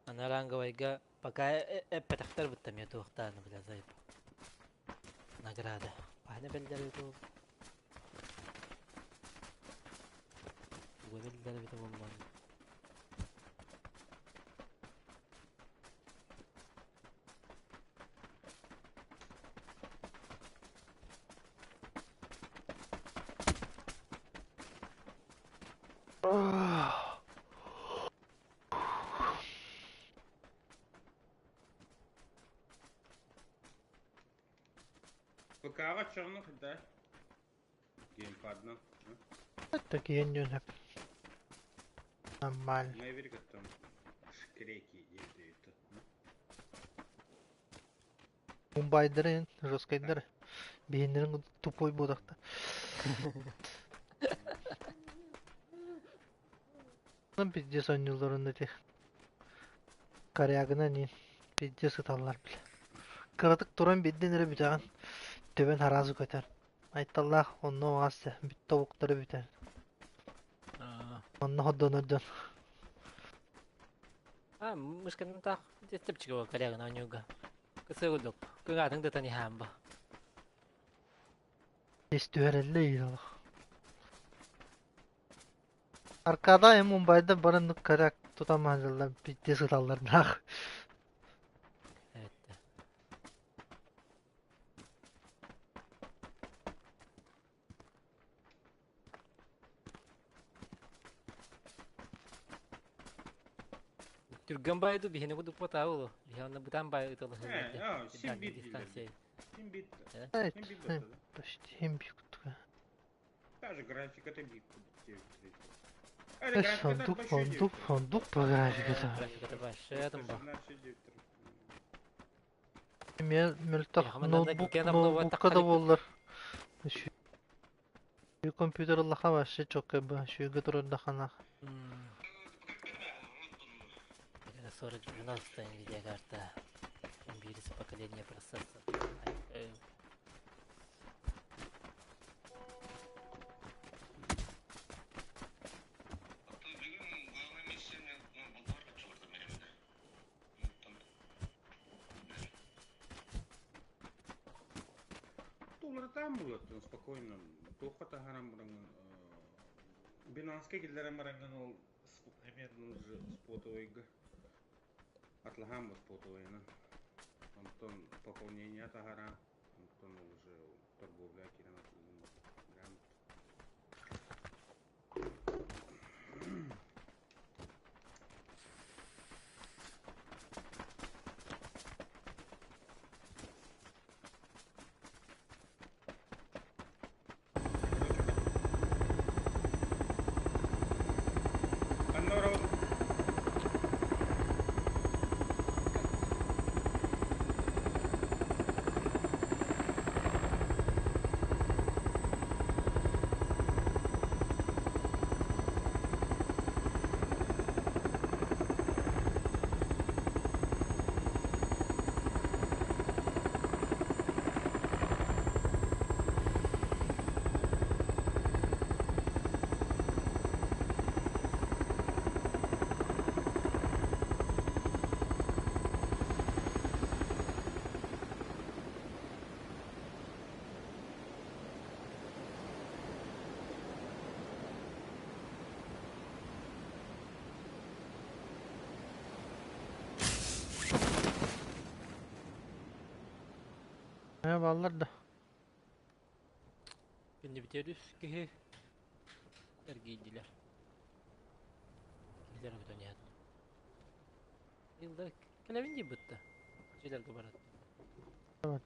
Аны ранговайга пока эппэтэхтэр бытта эмиэ туохтааны бля зайп. Награда. Пахне бэллэр эбит ол. Туга биллэр эбитэ буоллаҕай. ПК-ҕа оччоҕуна хайдах? Геймпадынан. Такие не Нормально. Мэверик там шкреки диэбит. Мумбайдарын, жесткайдары. Биһиннэрин тупой буолахта. Ну, пиздец оонньуулларын ити. Корягынан иин. Пиздец ыталлар бile. Кыратык туран биирдэн эрэ бүтэҕин. Төбөн араазы көтөр. Айталлаах онно оҕас бүт тобуктары бүтэр. Онно хордонор дьон. А, мышканын таах тэпчигэ корягын оонньууга. Кысыы курдук. Кыҥаатыҥ да таниһаан ба. Ис түһэрэллэ иир Аркада эм Мумбайда баран коряк тутан маһаллар пиздец ыталлар нах. Evet. Түргэн байду биһини курдук потаулу. Биһи онно бытан бай ытылыһын Син бит дистанция. Син бит. Почти хим бит. Даже графиката биир курдук диэбиттэр. Сундук, сундук, сундук по графиката. Графиката вообще там ба. Эмиэ мөлтөх ноутбук, ноутбукка да буоллар. Үчүгэй компьютер ыллаха вообще чоккай ба, үчүгэйгэ турардахына. Это 4090 видеокарта. Биирис поколение процессор. Уларытаан булаттан спокойно туохха таһааран бараҥҥын Binance-ка киллэрэн бараҥҥын ол эмиэ спотовойга атлаһаан бу спотовойынан онтон пополнение таһааран онтон ол уже торговля киирэн атыылыын Ханна барабыт? Ээ бааллар да. Кэннибитигэр үс киһи эргийдилэр. Киһилэр көтөн иһэн. Илда кэлэбин дии бытта. Дьиэлэргэ барат.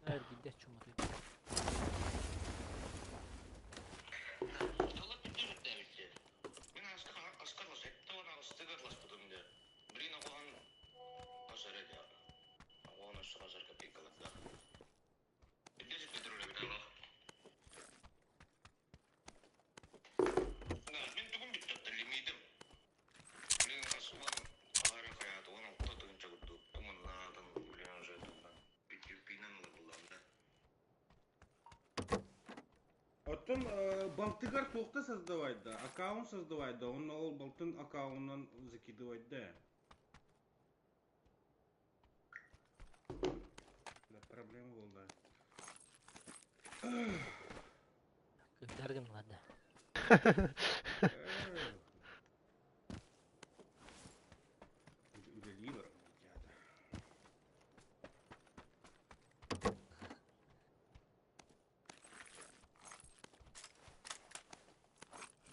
Эргийдэ чуматый. Оттон балтыгар туохта создавать да, аккаунт создавать да, онно ол балтын аккаунтунан закидывать да. Да, проблема буолла. Кыһдар гыннылар да. Үлэлии барар.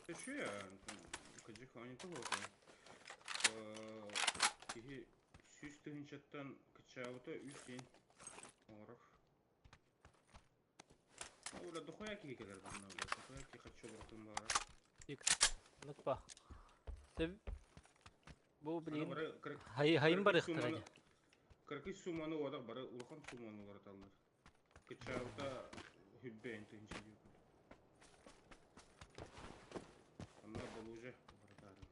Еще кыдьык оонньото буолла. Киһи сүүс тыһыынчаттан кыччаабыта үс иин оҥорор. Оля дохуя киһи кэлэр манна бля, дохуя киһи хочу бартын баара. Ныкпа. Сөп. Бу билигин хайын барыахтара дии. Кыракый сумманы уодах бары улахан сумманы уларыталлар. Кыччаабыта хүббээн тыһыынча диир. Онно болуже барытаарылар.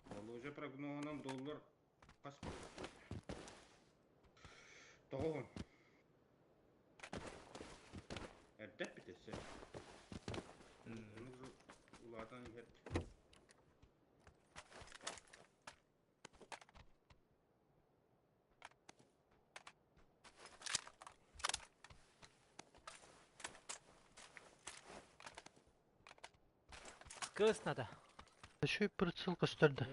Болуже прогноһунан доллар хас тоҕуһун эрдэ эппит Ону улаатан иһэр. Кыс надо. Еще и прицел көстөрдө.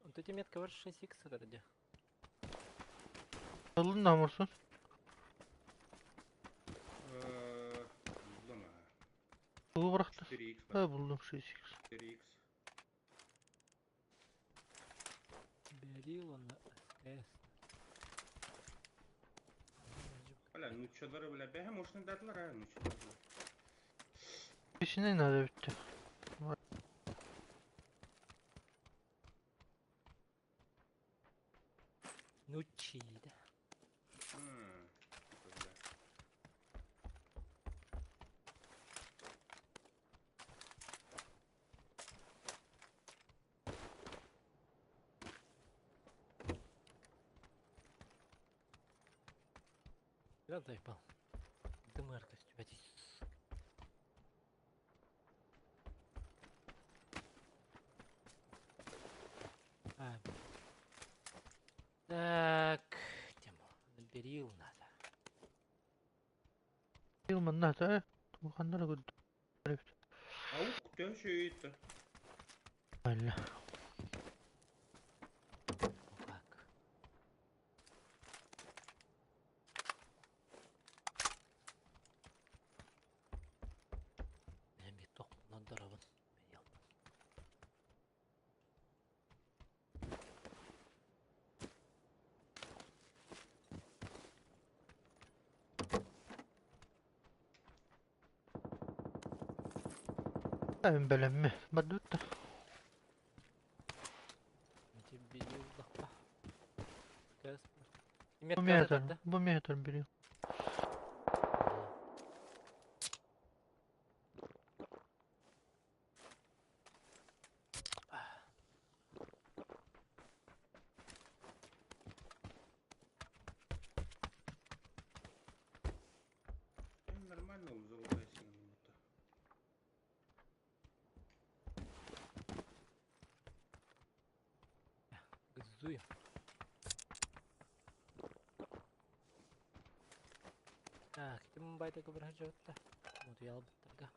Вот эти метка var 6х вроде. Ылын да омурсун. Буллум аа. Тугу бырахта? 4х Э, булдум 6х. 4х. Берил он СКС. Бля, нууччалары, бля, бэһэ мощный датылар, а, нууччалар. Песеней надо битте. Нуччи, да. Типа, бля. Я заебал. Дымарка, тебя А, так, тему. Берил надо. Берил надо, э? Ханнара гуд. Аук, төшөйт. Алла. Как? Мен bir toqmundan darabın. Ben belenme. Badutta. Bu metre biliyor. Нормально он залутайся. Газуем. Так, ким байтага бір хажабытта. Мутуял быттарга.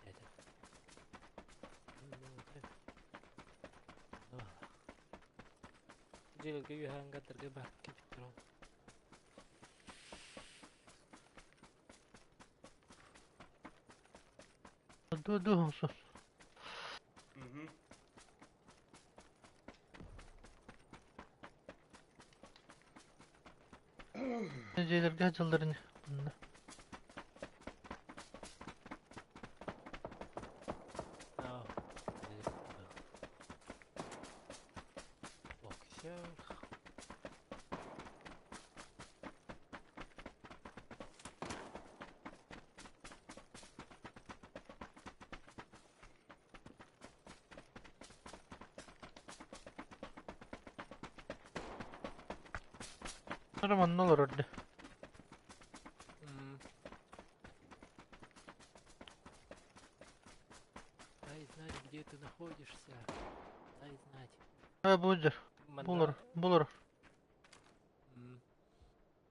Это. Джилге юхангаттарга бар кепиттерон. Ду ду. Угу. Джилерге жылдырын. Нормально olur orada. Дай знать, где ты находишься. Дай знать. Ha budur. Bulur, bulur.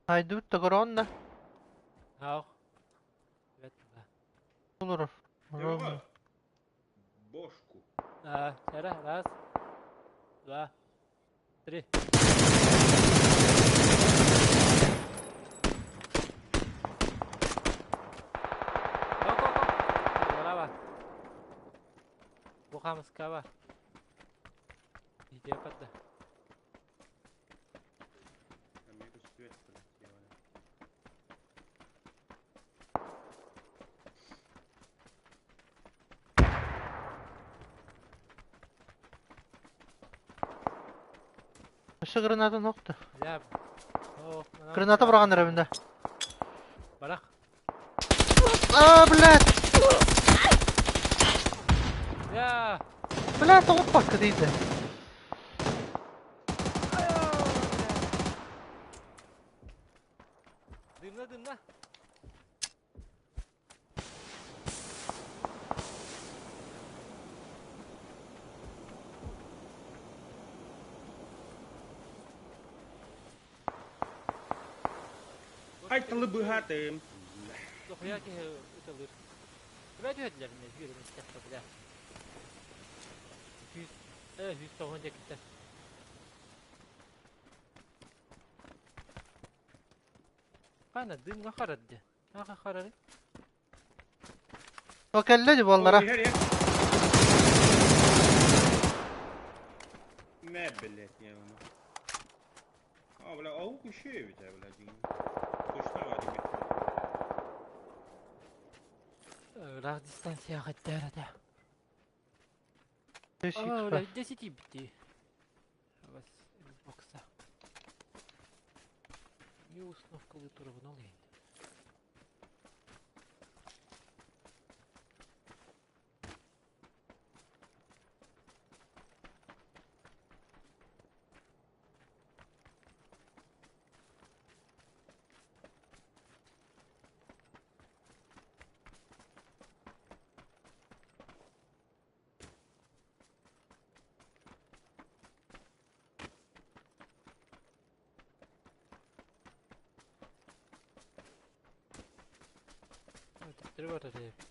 Haydi bitti korona. Ау. Bulur. Ровно. Бошку. А, раз, два, три. Браво. Бухамскава. Иди подда. Şu граната nokta. Граната бұраған рабында. Барах. А, блядь. Я. Блядь, опа, дейді. Дымна, дымна. Ай, талыбыгатым. Дохуя киһи ытылыр. Бля түһэдилэр мне жүөрүм истэххэ бля. Жүз, 190 декитте. Кана дымга харадды. Аха харары. O kelle bollara. Мэ, блядь, я его. Еще эбит, а, блядь. Точно варим. Ыраах дистанцияҕа эттээр этэ. 10 Оо, XP. бля, 10 бити. Бас Xbox-а. Не установкалыы турабын ол иһин. Төттөрү барар эбит.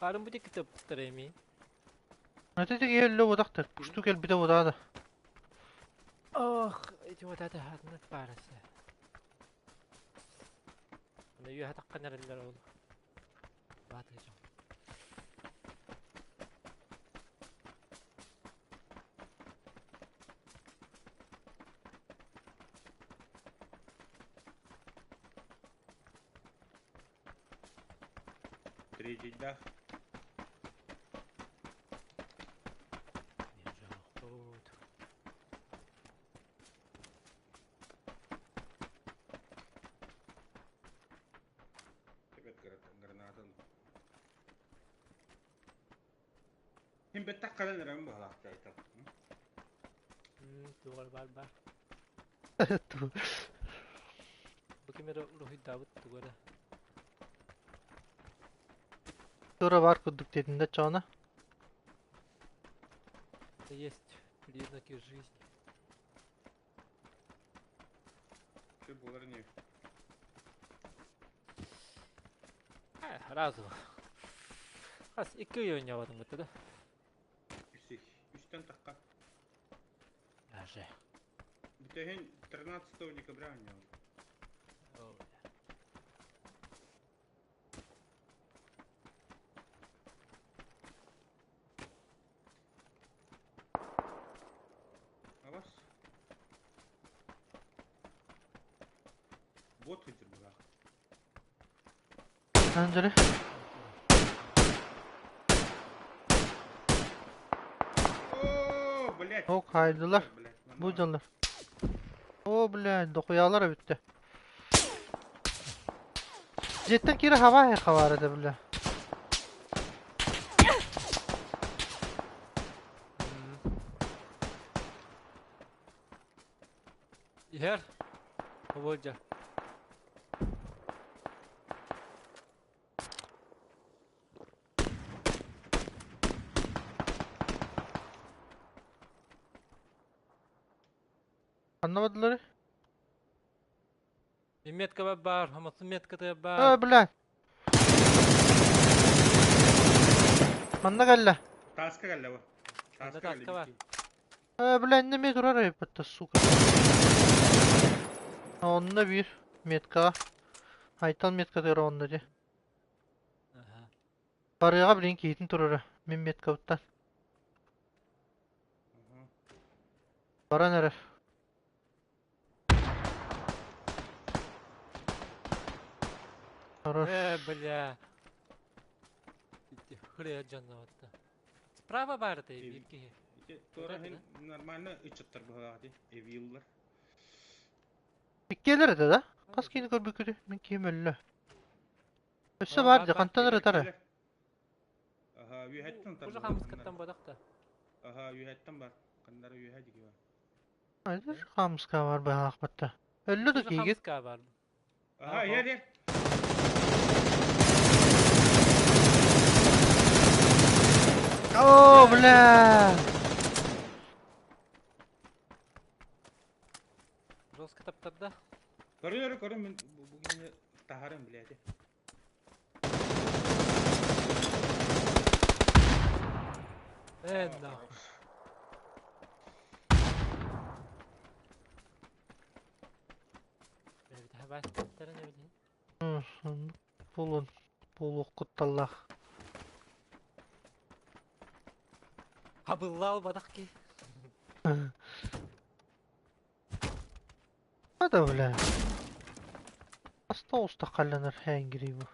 Харын бу диэки тыппыттар эми. Аты тиги өллө бодахтар. Пушту кэлбитэ бодаада. Ох, эти вот это хатынат баарасы. Аны үөһэ таххан эрэллэр ол. Баатыжым. Третий дах. Вот. Ребят, граната. Хим беттак калан рам бахлахта это. Тугар бар бар. Бу кемере уруһуйдаабыт тугара. Тура бар курдук диэтин да чоона. Это есть признаки жизни. Что было не? Разово. Хас икки ый оонньообатым кытта да? Үстэн тахха. Даже. Бүтәһин 13 декабря оонньообут. А вас? Вот хоть была. Анжели. О, блядь. О, хайдылар. Блядь, Бу дьоннор. О, блядь, дохуялар эбиттэ. Дьиэттэн киирэ хабаа хабаар этэ, бля. Иһэр. Оболдьа. Ханна бардылар? Метка бар, хамасы метката Э, бар. бля. Манна кэллэ. Таска кэллэ бу. Манна Таска кэллэ. таска бар. Э, бля, иннэ эмиэ турар эбит, сука. Онно биир меткаҕа. Айтал меткатыгар онно дии. Ага. Барыаҕа билигин киһитин турара. Мин меткабыттан. Баран эрэр. Хорош. Э, бля. Ити хрен дьонноотто. Справа баар этэ биир киһи. Ити туора нормально ыччаттар быһаати, эвиллар. Иккиэлэр этэ да? Хас киһини көрбүккүтүй? Мин киһим өллө. Өссө баар дии, хантан ырытар ээ? Аха, үөһэттэн Уже хамыскаттан бодах да. Аха, үөһэттэн бар. Ханнара үөһэ диги бар. Айдыр хамыска бар быһаахпатта. Өллө да Уже киигит. хамыска бар. Аха, иһэр иһэр. О, бля! Жестко таптарда. Көрү көрү мин бу киһини таһарым блядь. Э, нахуй. Буолун. Буолуох кутталлаах. Хабылла албатах ки. Да, бля. Осталось-то халянар хэнгри бу.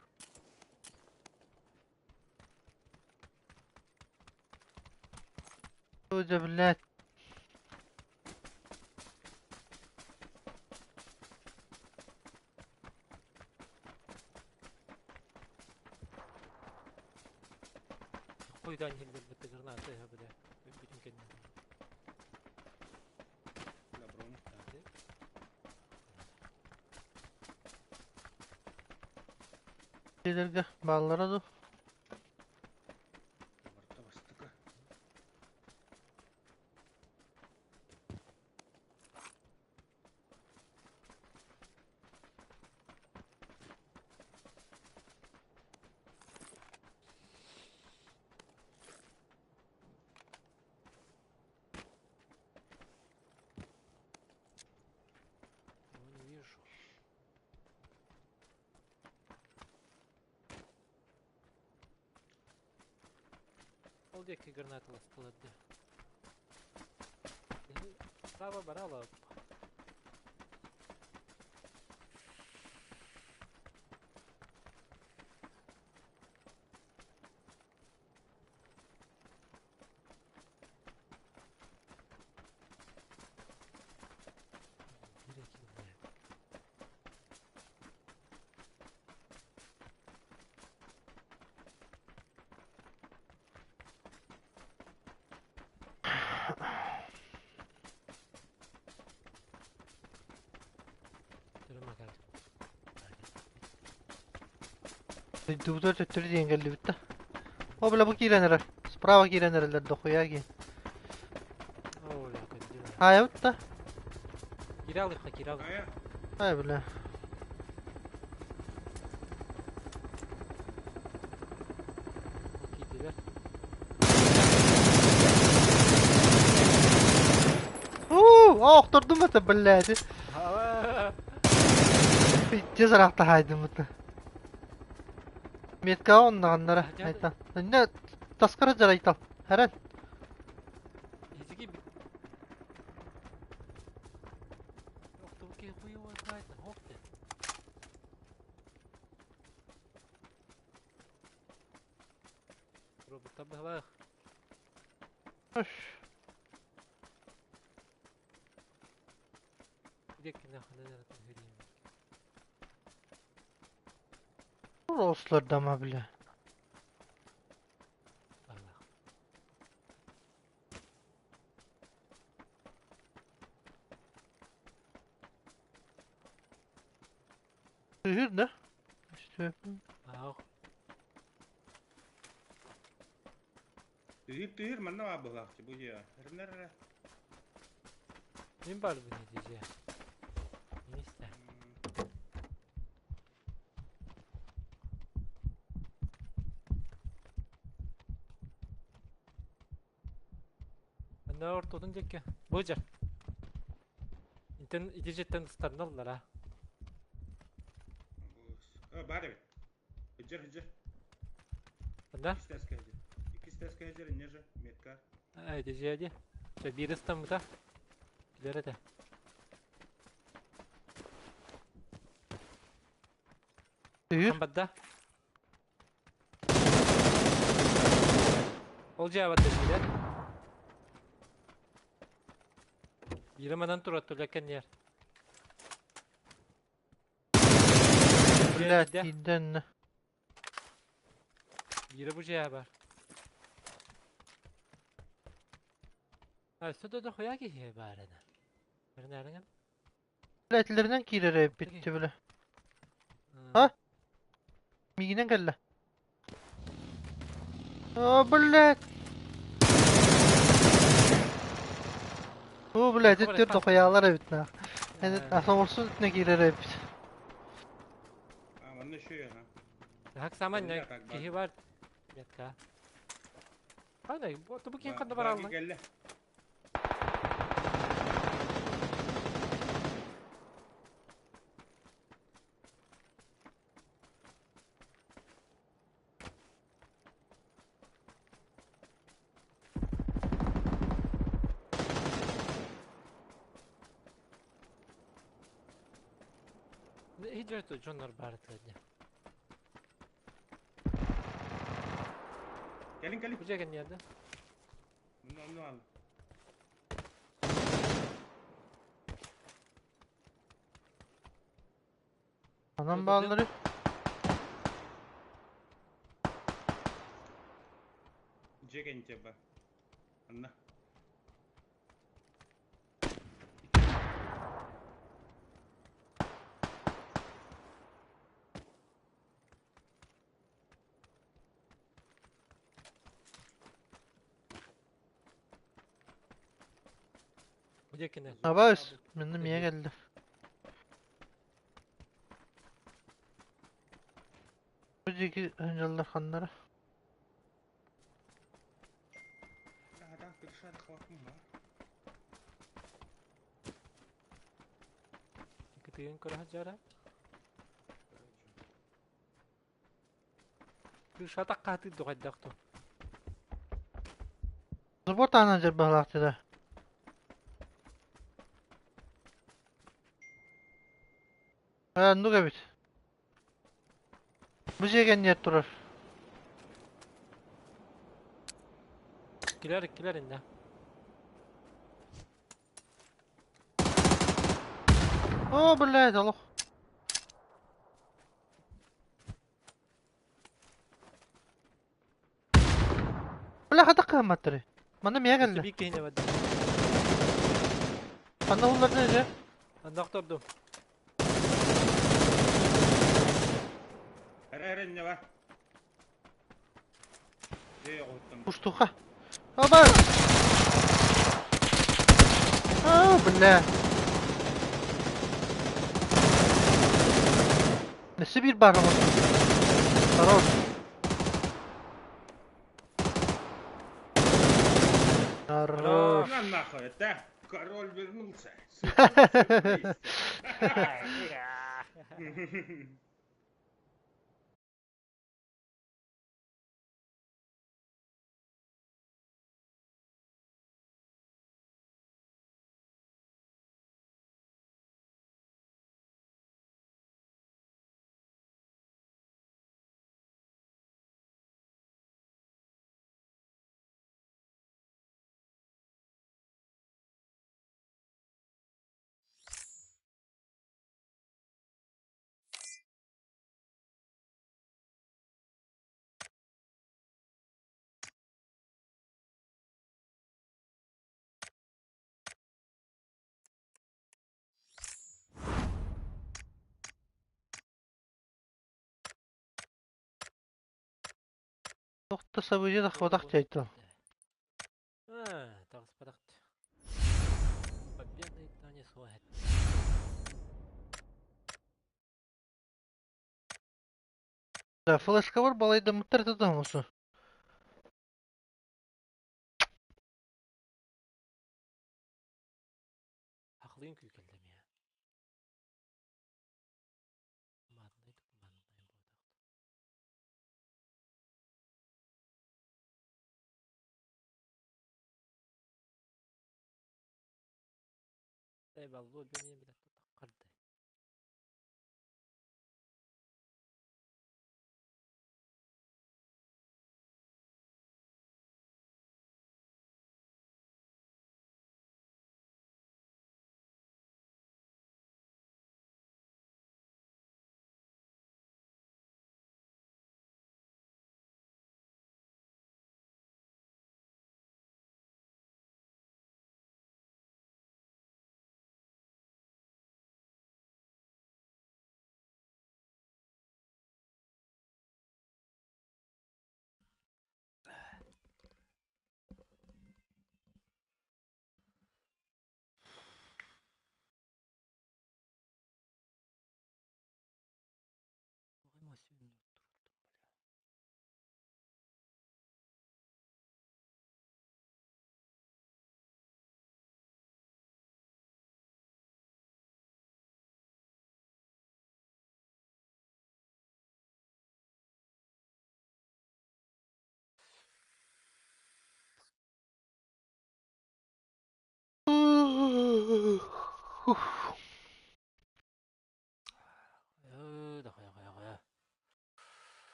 Да, блядь. Хуйдан иһиллэр бытыгырнаата үһү бile. Бүтүн кэннэ. Дьиэлэргэ бааллара дуу? Не вижу. Ол диэки гранаталастылар дии. Справа барала. Дойдубутугар төттөрү диэн кэллибит да. О, бля, бу киирэн эрэр. Справа киирэн эрэллэр дохуя киин. Хаайабыт да. Киралыха, киралыха. Ай, бля. Киирдилэр. Уу, охтордум это, блядь. Пиздец ыраахта хаайдым это. Метка оннаҕаннара айтал. Инне таскара дьарайтал. Хэрэн. Робота быһалаах. Ослардама, бля. Түһүр да? Тыыр тыыр манна баар быһылаахчы бу дьиэ. Эрэнэр эрэ. Мин барбын дьиэ. Миста. Манна ортотун диэки. Бу дьэр. Интен ити дьиэттэн ыстарналлара. Баар эбит. Хыдьыр хыдьыр. Да? Иккис тэскэ хыдьыр. Иккис тэскэ хыдьыр инне же метка. Ити дьиэ ди. Чэ биир ыстаммыта. Билэр этэ. Тыыр. Бадда. Ол дьиэ бадда биирэ. Биирэ манан турар тула кэнниэр. Блядь, тиийдэннэ. Биирэ бу дьиэ бар. Өссө да дохуя киһи баар ene. Бэрнээриҥин? Блядь, киирэр эбит бile. А? Миигинэн кэллэ. О, блядь! О, блядь, это дохуялар эбит нах. Асоңорсун үтүнэ киирэр эбит. А, манна еще ага. Так саман киһи бар. Метка. Ана, бу ким ханна баралла? Кэллэ. Дьэ, дьоннор баар этилэр. Кэлин кэлин. Бу дьэ кэнниэрдэ. Мунну онну ал. Анам бааллары. Дьэ кэнчэ ба. Анна. Абаас, минна миэ кэллэ. Бу диэки дьаллар ханнара? Кытыйын көрө сылдьара. Кыышатах хаатыр дуҕайдах ту. Забор таһынан дьарбаһалаахтыра. Ээ, оннук эбит. Бу дьиэ кэннигэр турар. Килэр, килэр иннэ. О, блядь, олох. Бля, хата кыамматтары. Манна миэ кэллэ. Биир киһини барды. Ханна уллардын дьэ? Анна охтордум. Эрэ эрэ инньэ бар. Дьэ оҕуттан. Пуштуха. Оба! А, бля. Өссө биир баар оҥостум. Хорош. Хорош. На нахуй, это король вернулся. Туох да сабыдьа тахпатах дьайта. Таҕыспатах. Победа и суох Да, флешкабар балайдаммыттар да оҥосу. Хахлыын күүкэллэмиэ. Маатынай мааннай буотах. Баллу өлбөмиэ билэ таххарды.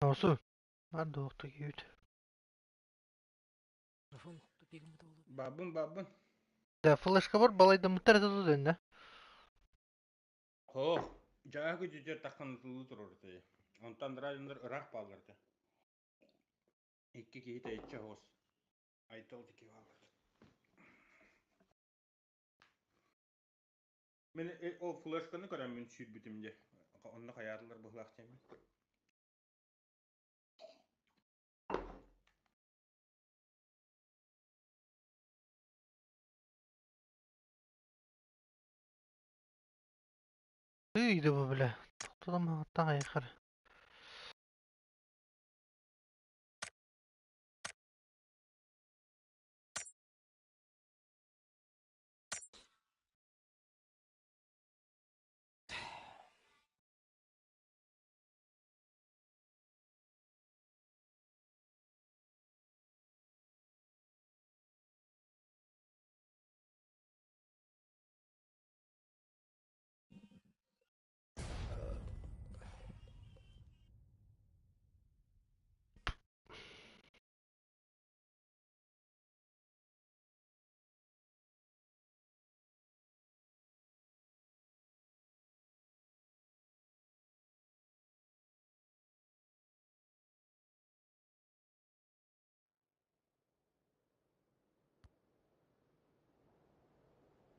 Осу. Бар доохто кийбит. Микрофон тупигым буолуо. Бабын, бабын. Да, флешка бар балайдаммыттар это туденна. Хоох, дьааһы дьүдьэр таххан ытылыы турар этэ. Онтон драйвер ыраах бааллар этэ. Икки киһи тэйиччи оһоҕос. Айтал диэки бааллар. Мин ол флешканы көрөммүн сүүрбүтүм дьэ. Онно хайаатылар быһылаах диэммин. Ыйды бу бля. Тоқтоламаҕыттан айхар.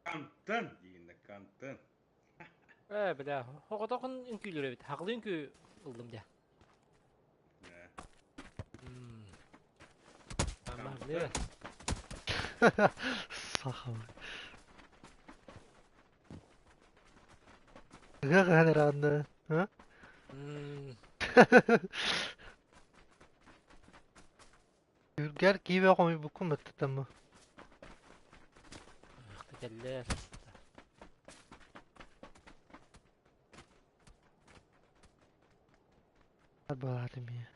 Контент диигиннэ контент. Ээ, бля, оҕотоҕун үҥкүүлүүр эбит. Хаҕылыы үҥкүү ыллым дьэ. Ээ, М, контент. Сахабы. Ыга хаһан ыраанна, а? М, Үргэр киибэ хомуйбуккун баттатаммы. Кэллэр. Балаатым я.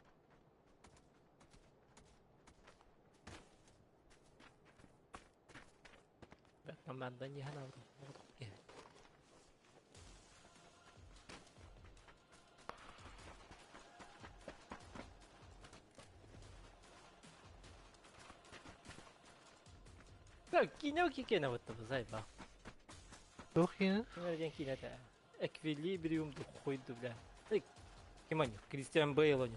Команда не ханабыт. Киинэ киинэ бытта бузайба. Туох киинэ? Киинэ диэн киинэ этэ. Эквилибриум хуйду бля. Ким они? Кристиан Бейл они.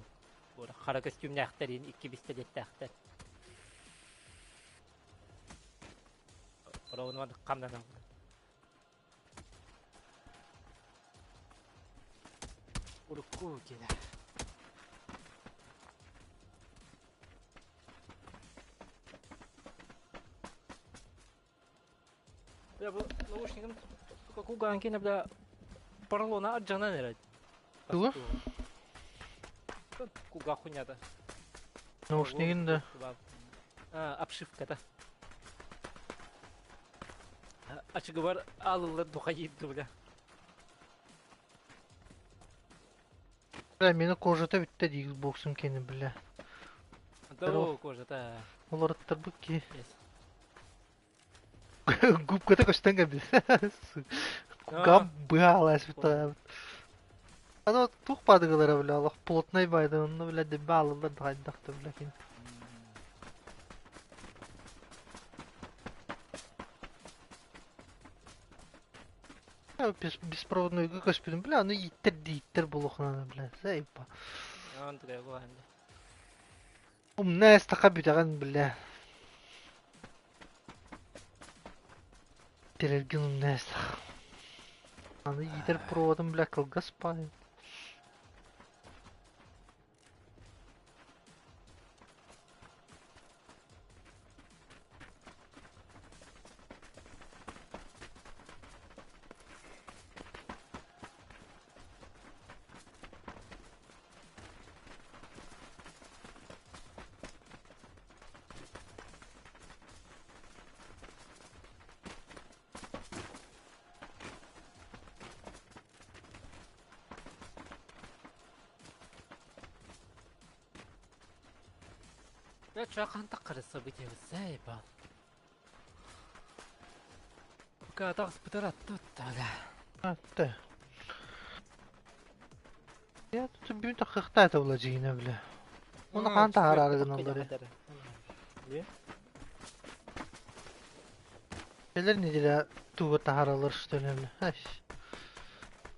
Хара костюмнээхтэр икки бистэлиэттээхтэр. Оровунан хамнанан. Урукку киинэ. Бля, бу наушнигым, сука, кулгаан киинэ, бля, поролона ардьанан эрэ. Тугу? Кулгаах хуйнята. Наушнигин да. Обшивката. Ачыгыбар алыллар духайыйды, бля. Бля, мені кожата бүтте дии Xbox'ум кини, бля. Да, кожата. Олорыттарбыт ки. Губката көстөн кэлбит. Кугам быһаалаас бүтэ. Аны туох баадыгылара бля, олох плотнай байды, онно бля дебе алыллар да хайдах да бля кини. Беспроводнойга көспүтүм, бля, аны ииттэр дииттэр буолуоххуна, бля, заебал. Умна эстаха бүтэҕин, бля. Тирэргин умна эстаха. Аны иитэр проводун, бля, кылгас баай. Бля, чакан таққары событие заебал. Пока тағыс бытыр атты бля. Атты. Я тут бүгүн таххахтаата була дьиҥинэ бля. Уонна хаан таһаараары гыналлар Кэлэр неделя туга таһаараллар что ли бля. Ай.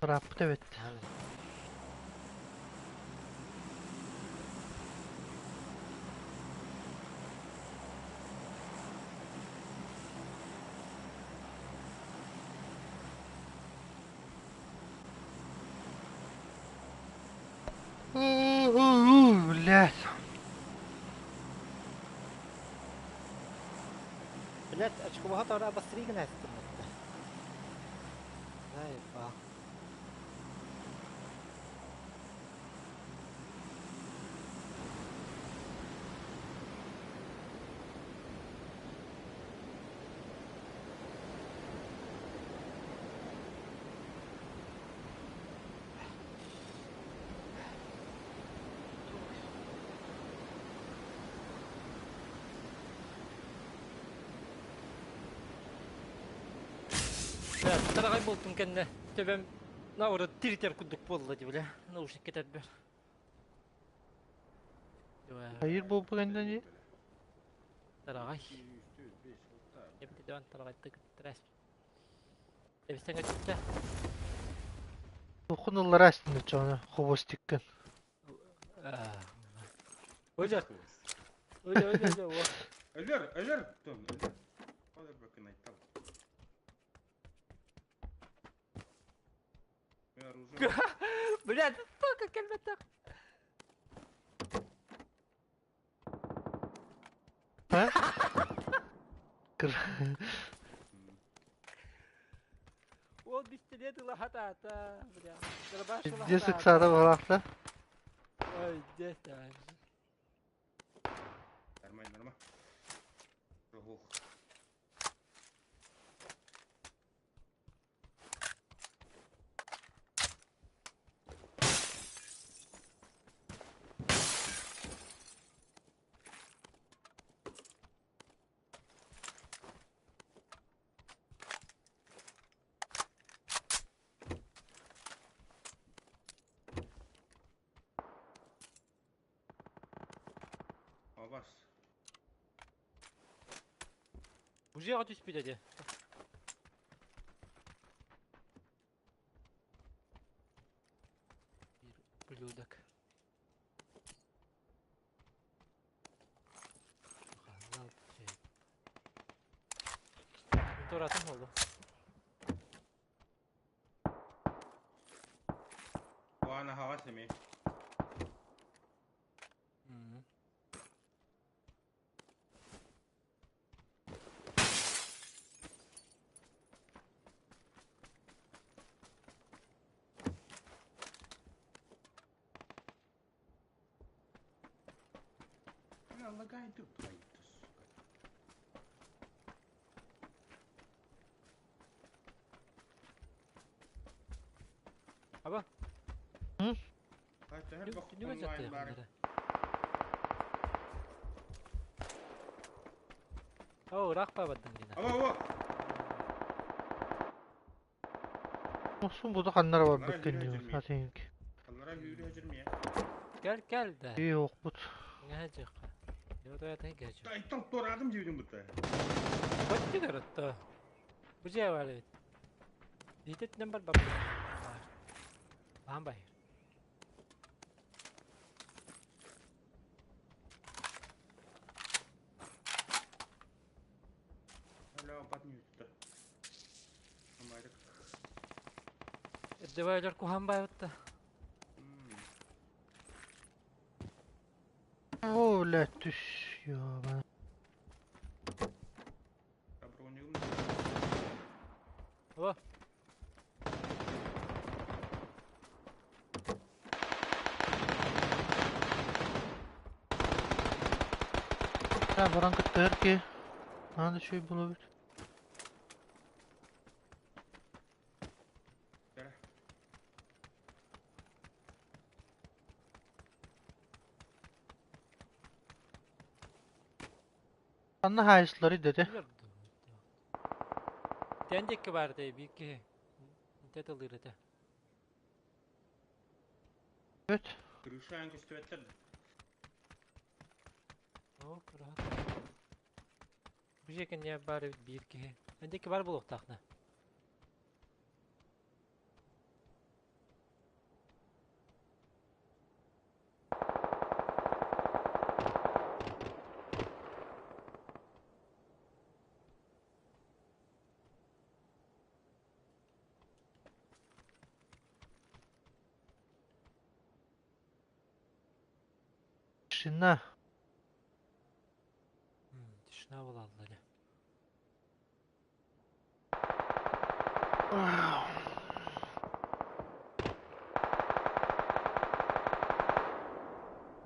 Ырааппыт эбит. Блядь. Блядь, очкоҕа тора быстрее гына эстиммитте. Заебал. Тараҕай буолтун кэннэ төбөм наурат тиритэр курдук буолла дии бля наушник кэтэрбэр. Хайыр буолбут кэннэ дии. Тараҕай. Эбитэ тараҕайты кыттырас. Эбистэҥ өттүттэ. Туххун ыллара астын оччоҕуна хвостиккын. Өлөр. Өлөр, өлөр, өлөр. Өлөр, өлөр. Өлөр. Өлөр бакын айтал. Блядь, сука, кэлбэтэх. А? Ол пистолет ыла хатаата, бля. Пиздец ыксаата быһалаахта. Ой, десять. Нормально, нормально. Ох. Абас. Бужиаҕа түспүт этэ. Ублюдок. Туратым буолду. Уана хаҕас эмиэ. Бля, лагай ты, твою ты, сука. Аба. Хайта хэр бах онлайн баар. О, ыраах баабардым дина. Аба, аба. Мохсун буду ханнара барбыккын дии атыҥк. Ханнара үүрү хажырмия. Кэл кэл да. Ии охпут. Ҥаһа дьыхха. Йотоятын кэчү. Айтан торадым диибин бутта. Баччы көрөттө. Бу же бар эбит. Диитетинен бар бабы. Баан бай. Hala бат ньүүттэ. Амайдык. Эрдебайлар куһан байбытта. О, блядь, түс, ёбана. Бронюм. О. Та баран кыттыһар ки. Надо үчүгэй буолабыт. Ханна хаайыстыларый дэтэ? Тэн диэки баар этэ биир киһи. Интэ тылыыр этэ. Көстүбэт. Крыша көстүбэттэр да. О, кыраһа. Бу же кэннэ баар эбит биир киһи. Эндики бар буолуохтаахна. Тишина. Тишина буолаллар.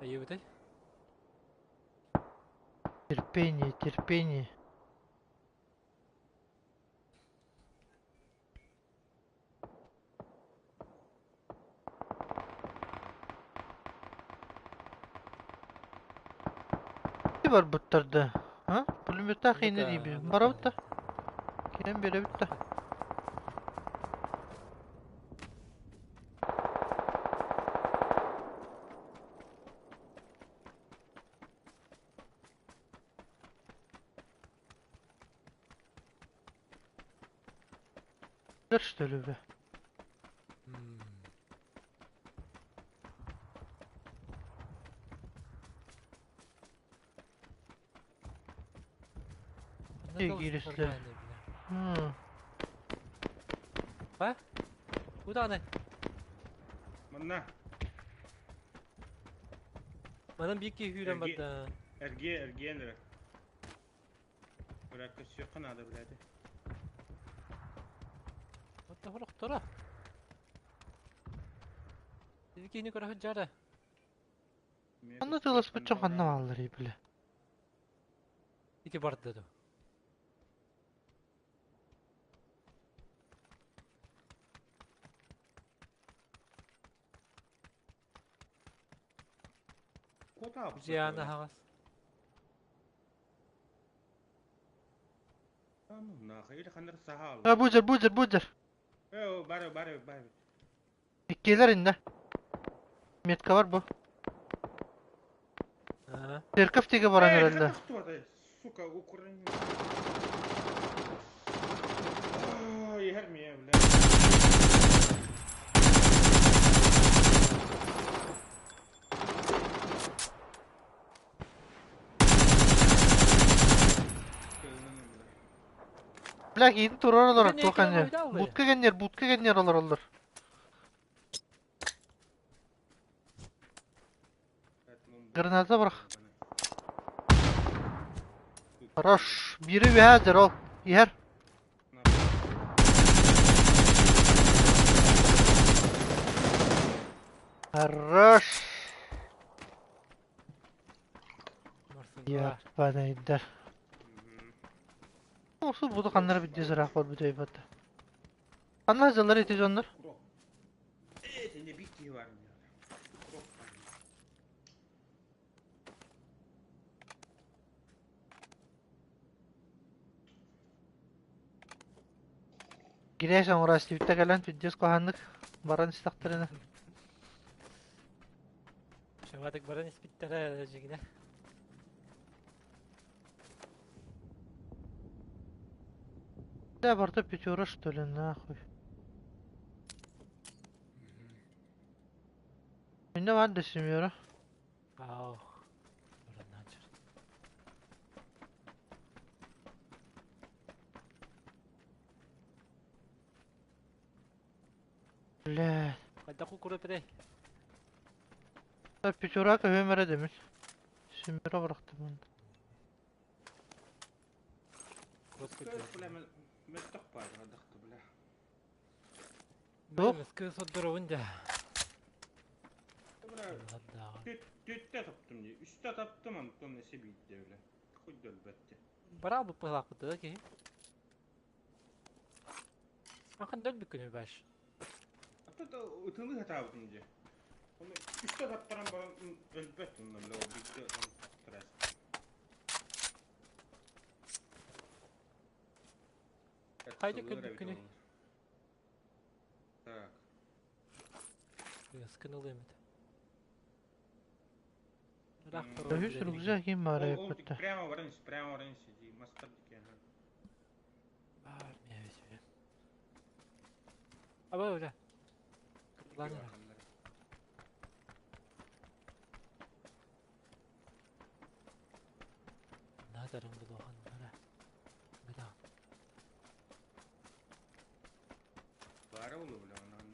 Айыбытай? Терпение, терпение. Барбыттар да. А? Пулеметтаах иинэ диибин. Барабыт да. Киирэн биэрэбит да. Что ли, бля? Кииристилэр. А? Куда Манна. Манан биир киһи күүрэн барда. Эргиэ, эргиэн эрэ. Быракка сүөххэ наада билээти. Отто хорохторо. Киһини көрө сылдьара. Ханна тыласпычча ханна бааллар бile. Ити барда ду. Жиана хаҕас. А, бузер, бузер, бузер. Бары, бары, бары. Иккилэр иннэ. Метка бар бу. Церковь тиге баран эрэллэр. Сука, Украина. Иһэр миэ, бля. Бля, киһини турар олорор туох кэннэр. Будка кэннэр, будка кэннэр олороллор. Граната бырах. Хорош. Бири үһэ ол. Иһэр. Хорош. Яппанайдар. Осу буду ханнар бидде зыраах бар бүтөй батта. Ханна жыллар ити дьоннор? Э, не бикки бар. Гиреш оҥорастибитта кэлэн пиздец куһааннык баран истэхтэринэ. Шаватык баран испиттэрэ дьигинэ. Да, барта пятера что ли, нахуй. Мине бар да семера. Ах. Баран Бля. Хайда кукура пире. Пятера көмөрө демин. Семера бырахтым мен. Бля, соддоровун да. Түттэ таптым дии. Үстэ таптым, онтон эсе биирдэ бile. Хоть өлбөттө. Бара бу пылакпыты ки. Ахан дөл бүкүнү баш. Ата ытылы хатаабытым дии. Оны үстэ таптаран баран өлбөт онно бile ол биирдэ трас. Хайда күндүк күнү. Так. Скыналымыт. Үһүс рюкзак ким баара Ол ол эппитте. прямо баран ис, прямо баран сиди, мастар дике. Бар миэбис. Аба öyle. Lan Надарың булухан бара. Бада. Бара болу бля, оннан.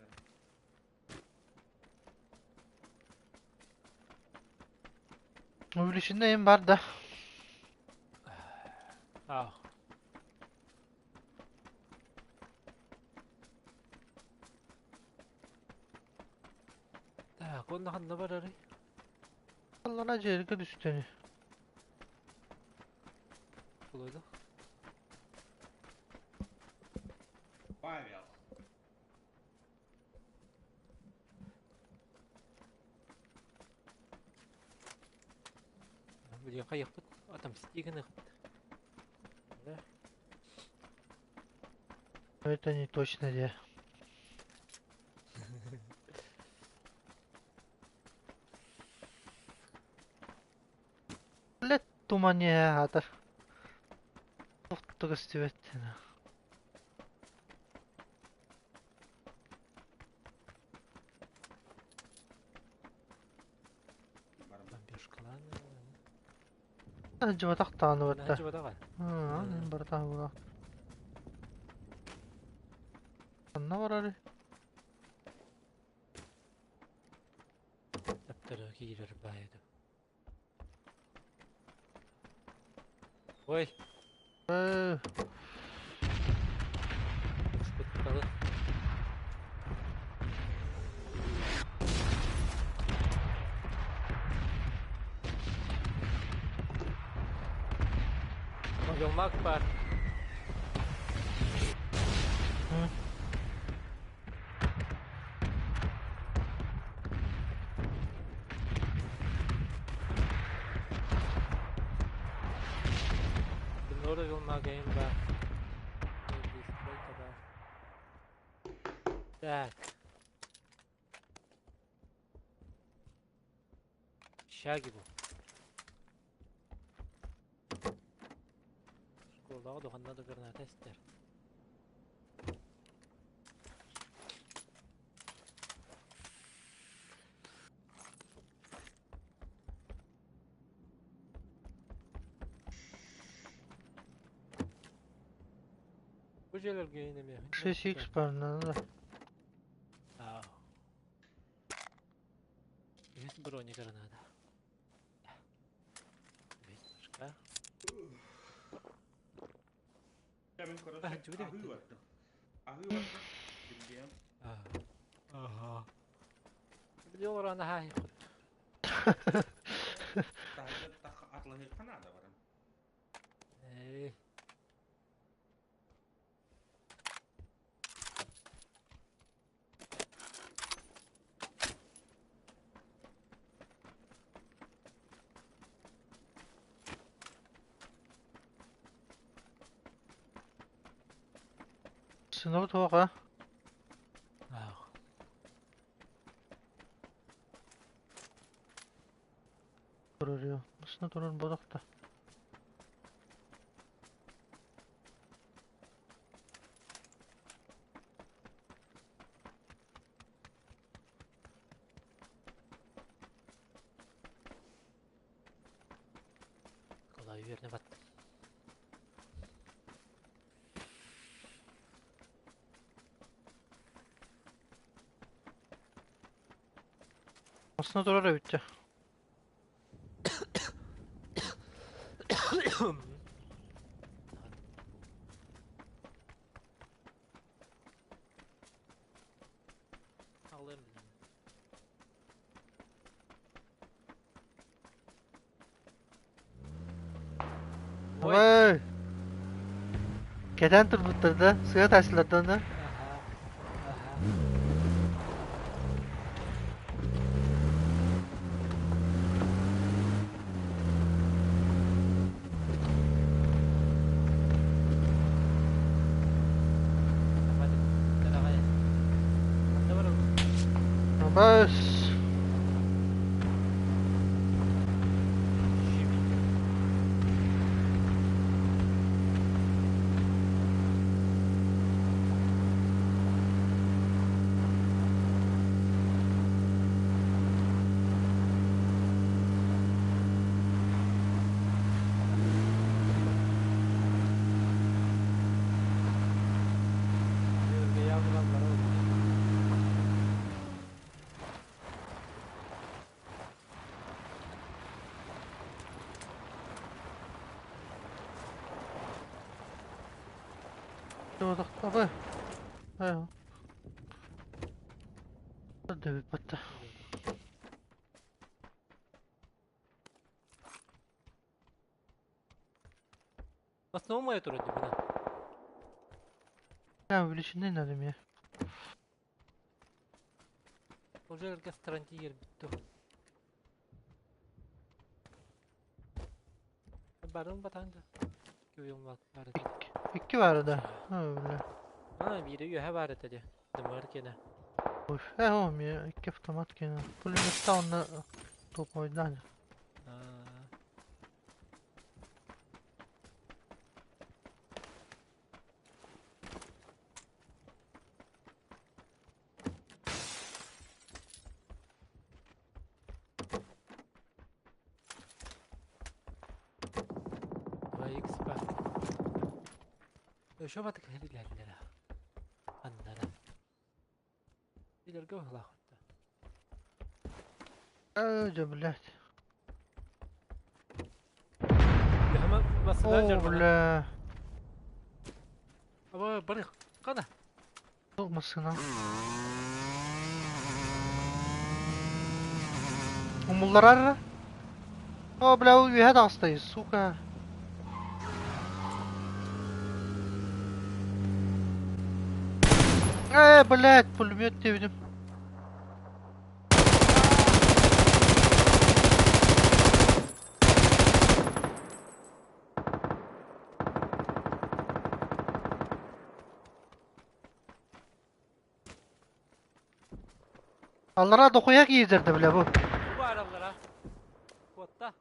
Увеличенный бар да. Ah. Так, онно ханна барары? Аллана жерге түстени. Булойду. Павел. Билген кайыкпыт. Атам стигин ыхпыт. Да. Это не точно де. Блять, тумане атар. Тоқтығы істебеттені. Бар. Бомбежкаланы. Жыбатақ тағаны батта. Жыбатақ. Бар тағы бұла. Анна бар ары. Таптары киирер байды. Ой, Ушпытталы. Мобилмак бар. Нора Вилмагейм бар. Бар. Так. Шаги бу. Школдағы духанна да граната истер. Бу жерлерге неме? 6x бар, надо. Ау. Есть бронеграната. Есть башка. Мен короче, А, чего ты аһыы битти? бардым. Аһыы бардым. Билбиэм. Ага. Билиолар ана хай. Таһырдьа тах атлаһыахха наада баран. Эй. Сыныбы тоға. Ах. Турur. Сыны турur бодақта. Kolay yerine bat. Сыны турur битті. Ağlayayım dedim. Ой. Ой. Кетен турбуттар Сыға тасылардан да. Ага. Ага. Hadi. Давай. Давай. Бас. Абы. Дөбүт. В основном я туру дибина. Да, увеличены надо мне. Уже гастрантиер битту. Барым батанды. Күйüm бар бар. İki var da. Öyle. Ha biri ühe var dedi. Dımar gene. Уф, oğlum ya iki автомат gene. Пулемет онна топ ойдан. Шо батык хелиләлләр. Аннара. Билерге хлахта. Öyle блядь. Hemen basılar О, бля. Aba барык кана. Машина. Умуллар О, бля, үйе дағыстайыз, сука. Блядь, пулемет дебидим. Аллара дохуя киіздерді, бля, бу. Бу араллара. Котта.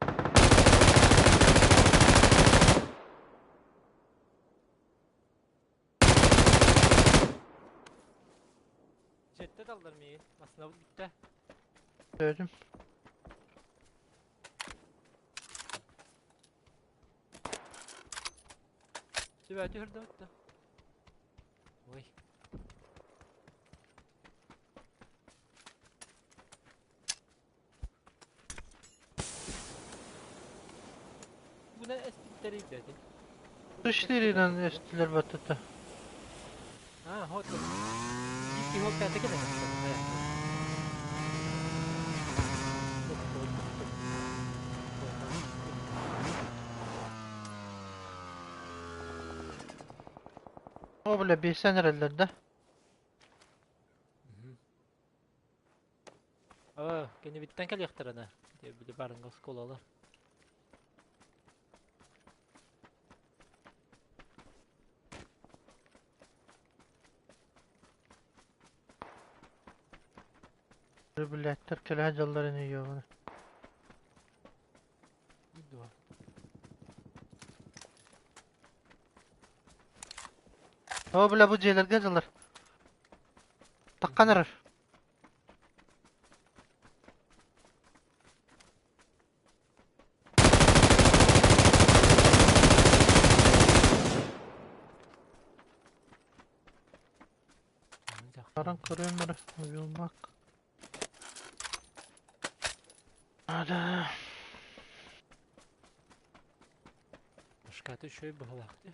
Jetте далдар мейін. Басына бітті. Gördüm. Sübәті хүрді бітті. Ой. Bu ne espitleri dedi. Dışlarıyla estiler batata. Ha, hot. İki hot pәтеке de. О, бля, бейсен эреллер да. Aa, gene bitten кел яқтырана. Били барынга сколалар. Блядь, теркеле жалларын yiyor bunu. О, бля, бу жээлерге жаллар. Таккан эрер. Баран көрөмөр, уйулмак. Ада. Шкаты шөй бұғылақты.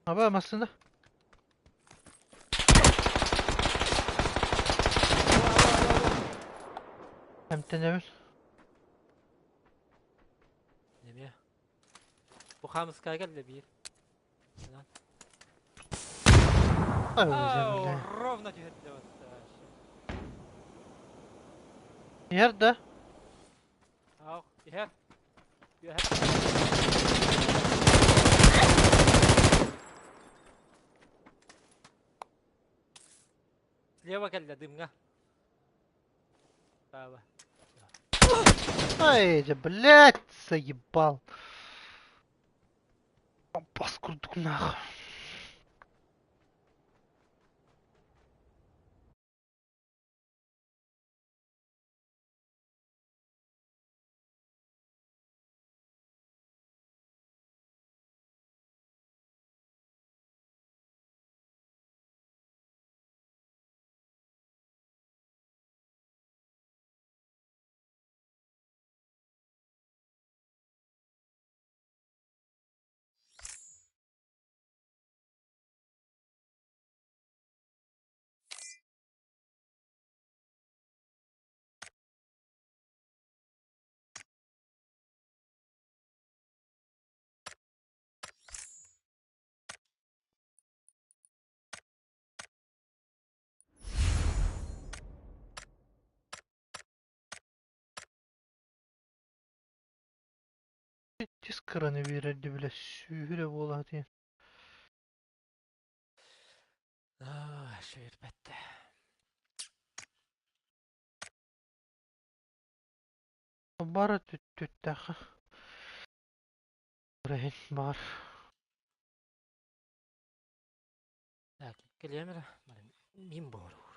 Аба масында. Эмтенебин. Неме? Бу хамыска келді bir. Ай, бля. Ровно түһетті Nerede? Ау, ихер. Ихер. Слева келді дымға. Справа. Ай, блядь, заебал. Паскудку нахуй. Тис кыраны биэрэрди билэ сүүһүрэ буолаатыйан. Аа, шүрбэтте. Бары түттэххэ. Рэһин бар. Так, кэлиэм эрэ. Мин буолуур.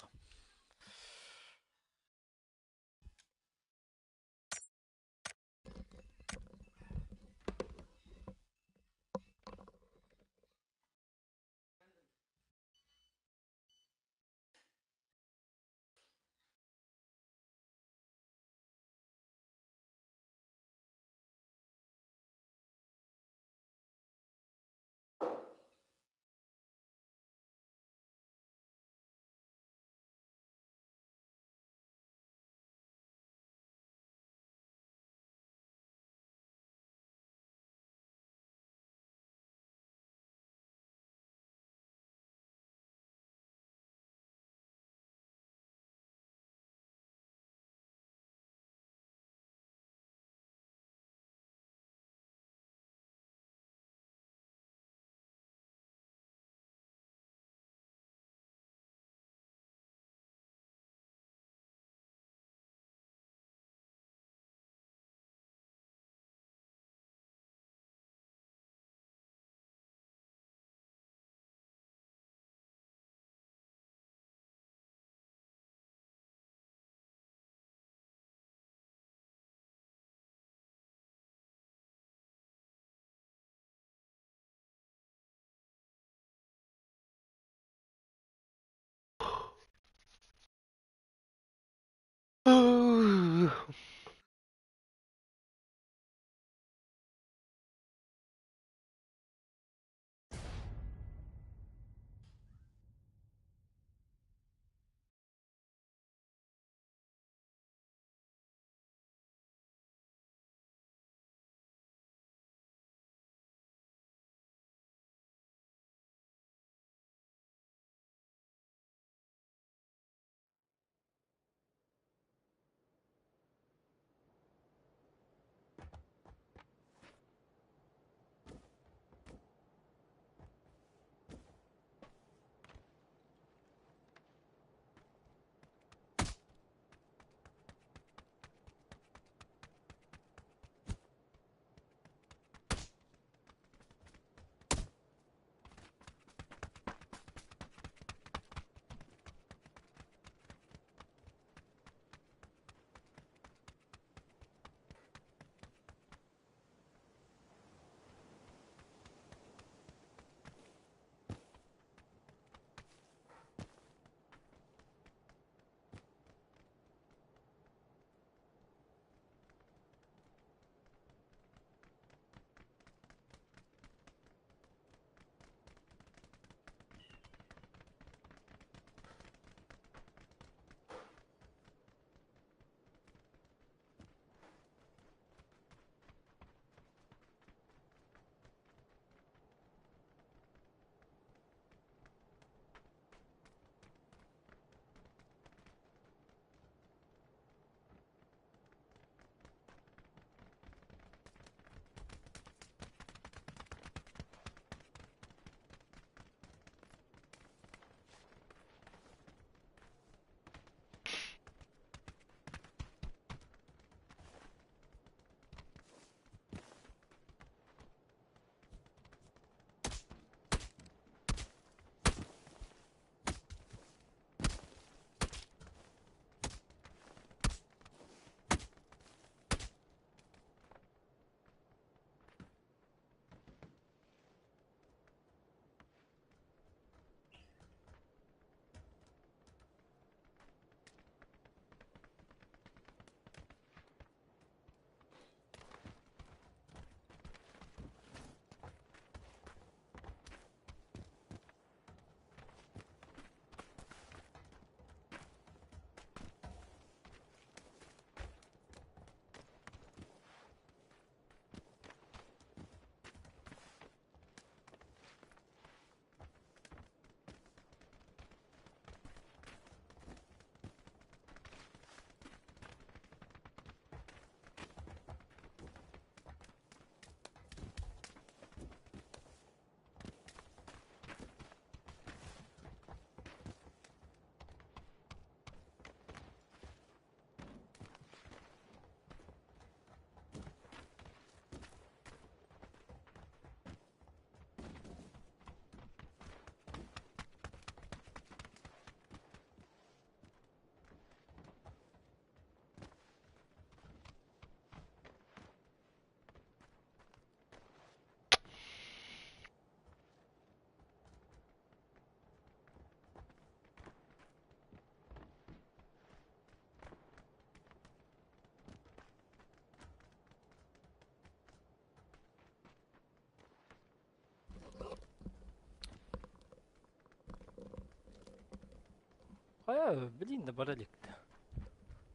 Хайа, блин, да бара иликтэ.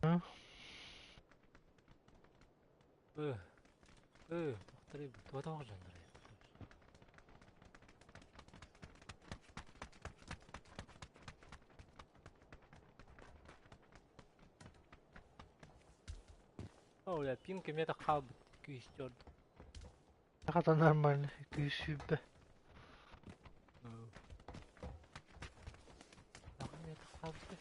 Hı? Ы, ы, тохтор туотоох дьоннор. О, бля, пинг эмиэ да хаалбыт күүстүөрдүк. Хата нормально. 220. Эмиэ да хаалбыт.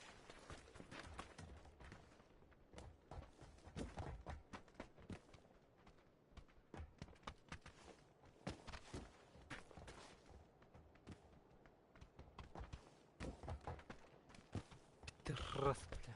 Раз, бля.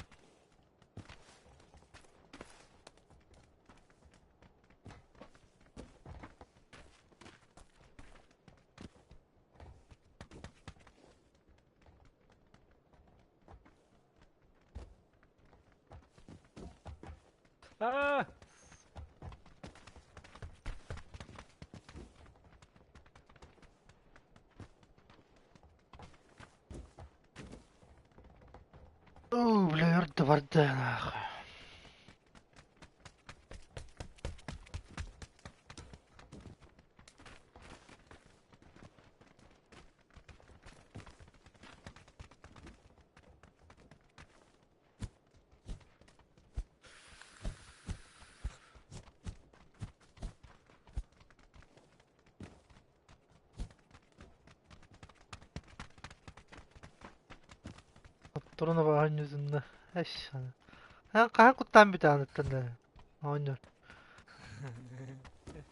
А! О, бля, өрдө барды нахуй. Турuna баҕан yüzünde. Эш. Ха хаһан куттаан бүтээниттэн да. Оонньор.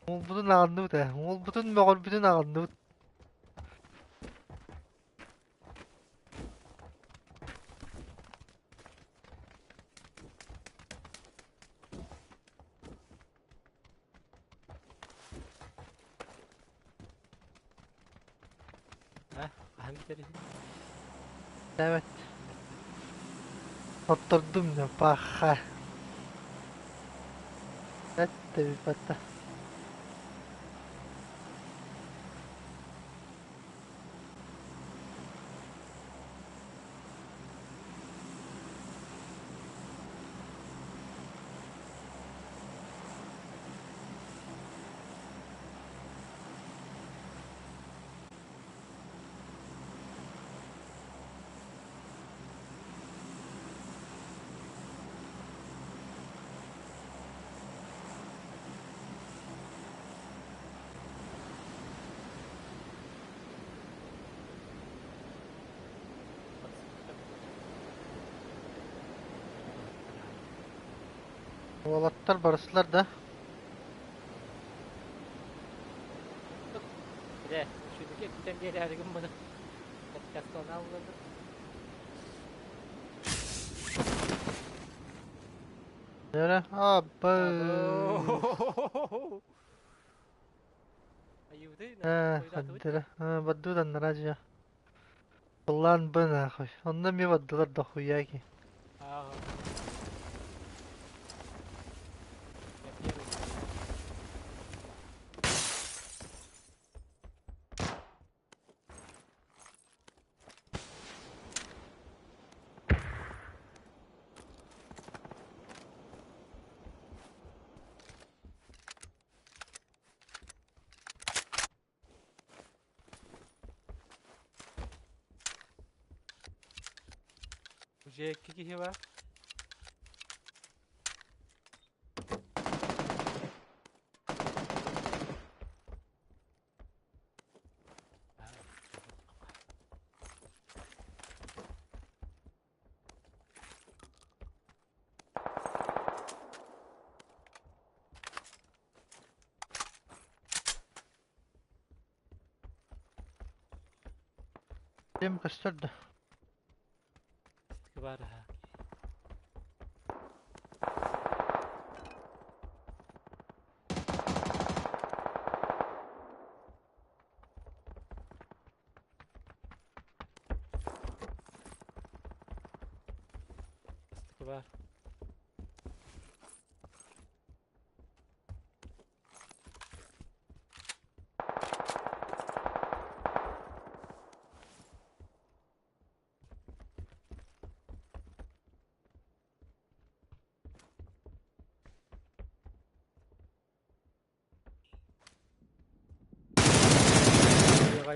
Уолбутун аҕынныбыт ээ. Уолбутун мөҕөрбүтүн аҕынныбыт. А, хаһан бүтэрий? Evet. Oturdum ya paha. Это бата. Уолаттар барыслар да. Бля, шүтүкэ бүтэн биэрээригин буну. Кастон аллады. Nere? Абы. Айыбыты, Э, хандыра. Баддудан наража. Улан бы нахуй. Онно ми баддылар дохуяки. Ага. Я первый. Уже кихи бар. Ким көстөрдө? Бар ха. Бар.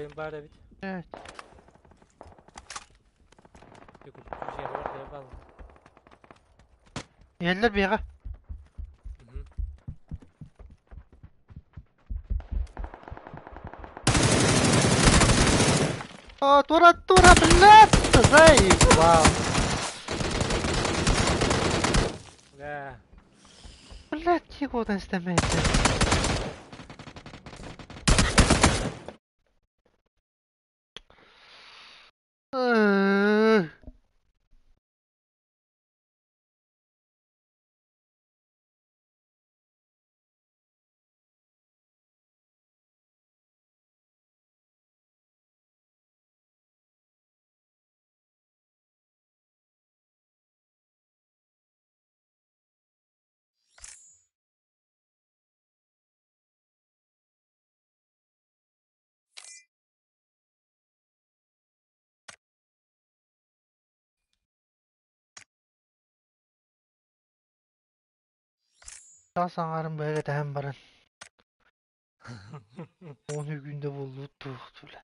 Айын баар эбит. Блядь. Иһэллэр биһиэхэ. О, тура, тура, блядь, заебал. Бля. Блядь, тихо истэмэйдэ. Тас аҥарын бэйэ кэтэһэн баран уон үгүндэ буолбут туох бля.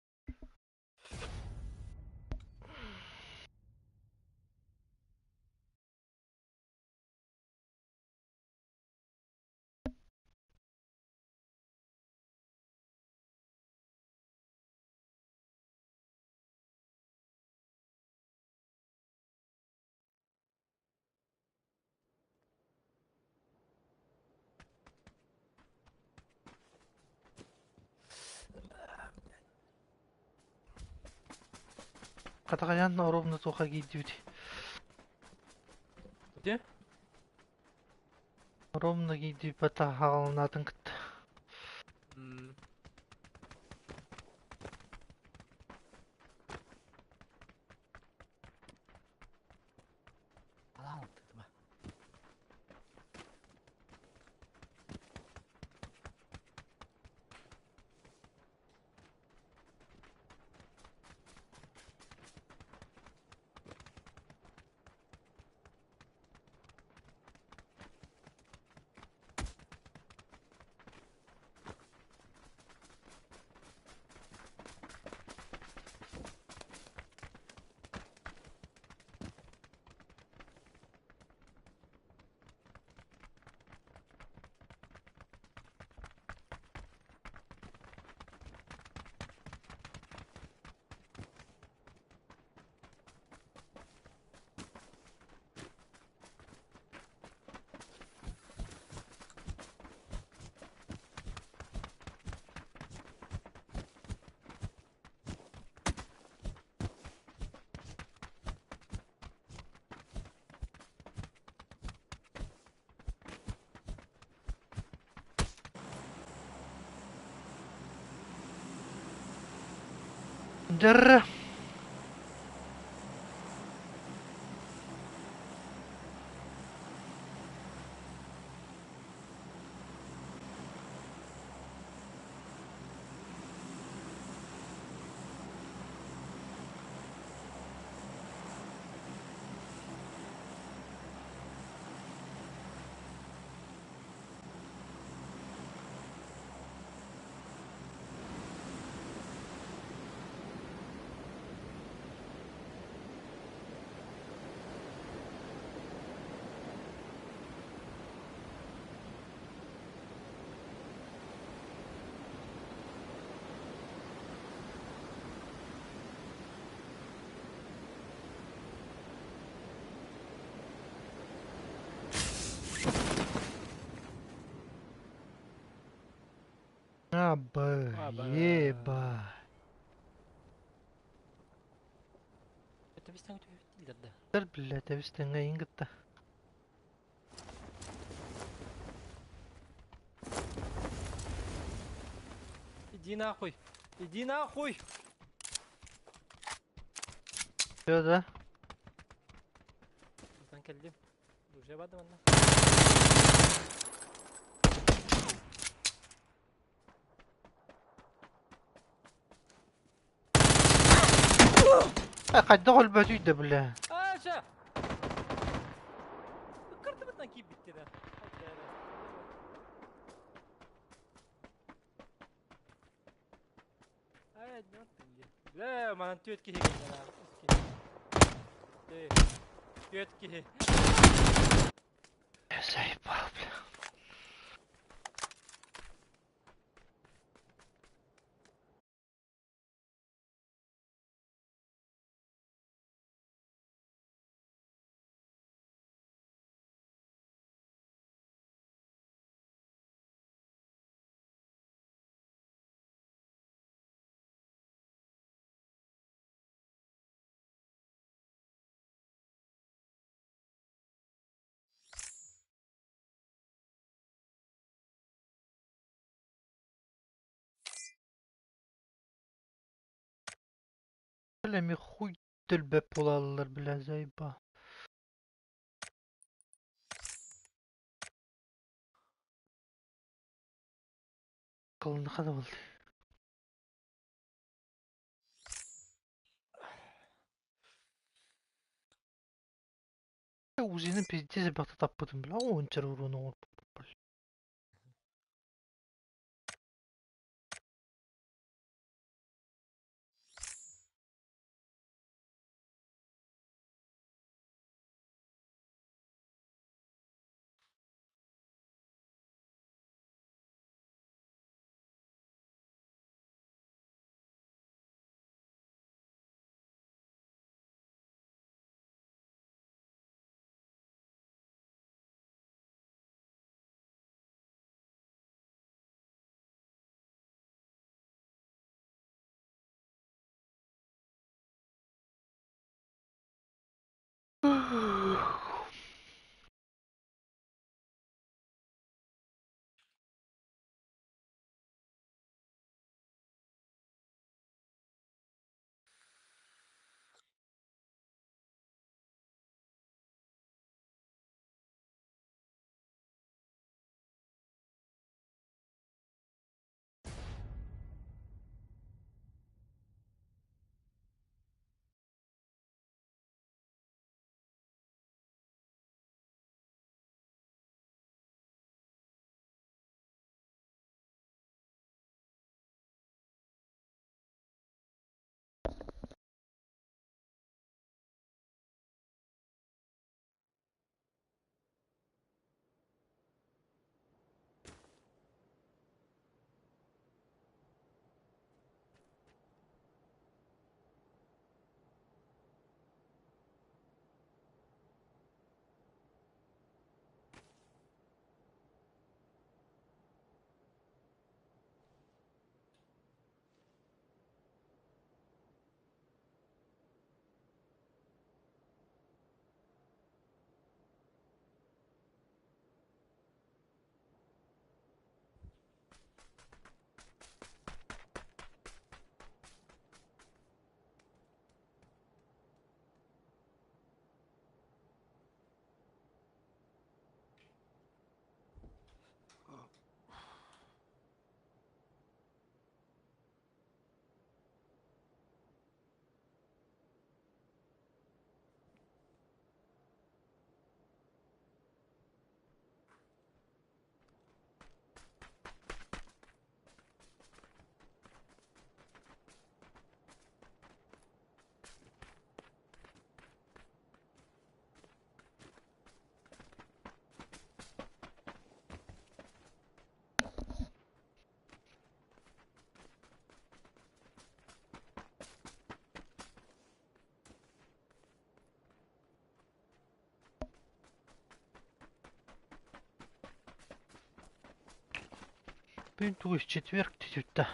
Хатаҕайаан ровно туохха киирдибит? Где? Ровно киирдибит хаҕаланаатын кытта. Алаан тытыма. Дьэррэ. Аба, Аба. еба. Это біз таңғы төбе да. Дэр, блядь, эбистеңге ингитта. Иди нахуй. Иди нахуй. Все, да? Сан келдим. Уже барды манна. Хайдах өлбөтүй да, бля. Аша! Кыртыбытынан кийip bitti да. Ай, Бля, манан түөрт киһи кэллэ. Үс киһи. Түөрт киһи. Я заебал, бля. Бля, хуй төлбөп буолаллар, бля, заебал. Кылынха да болды. Узины пиздец бакта таппытым, бля, ончар уруну. Блин, тугуй четверг тетя.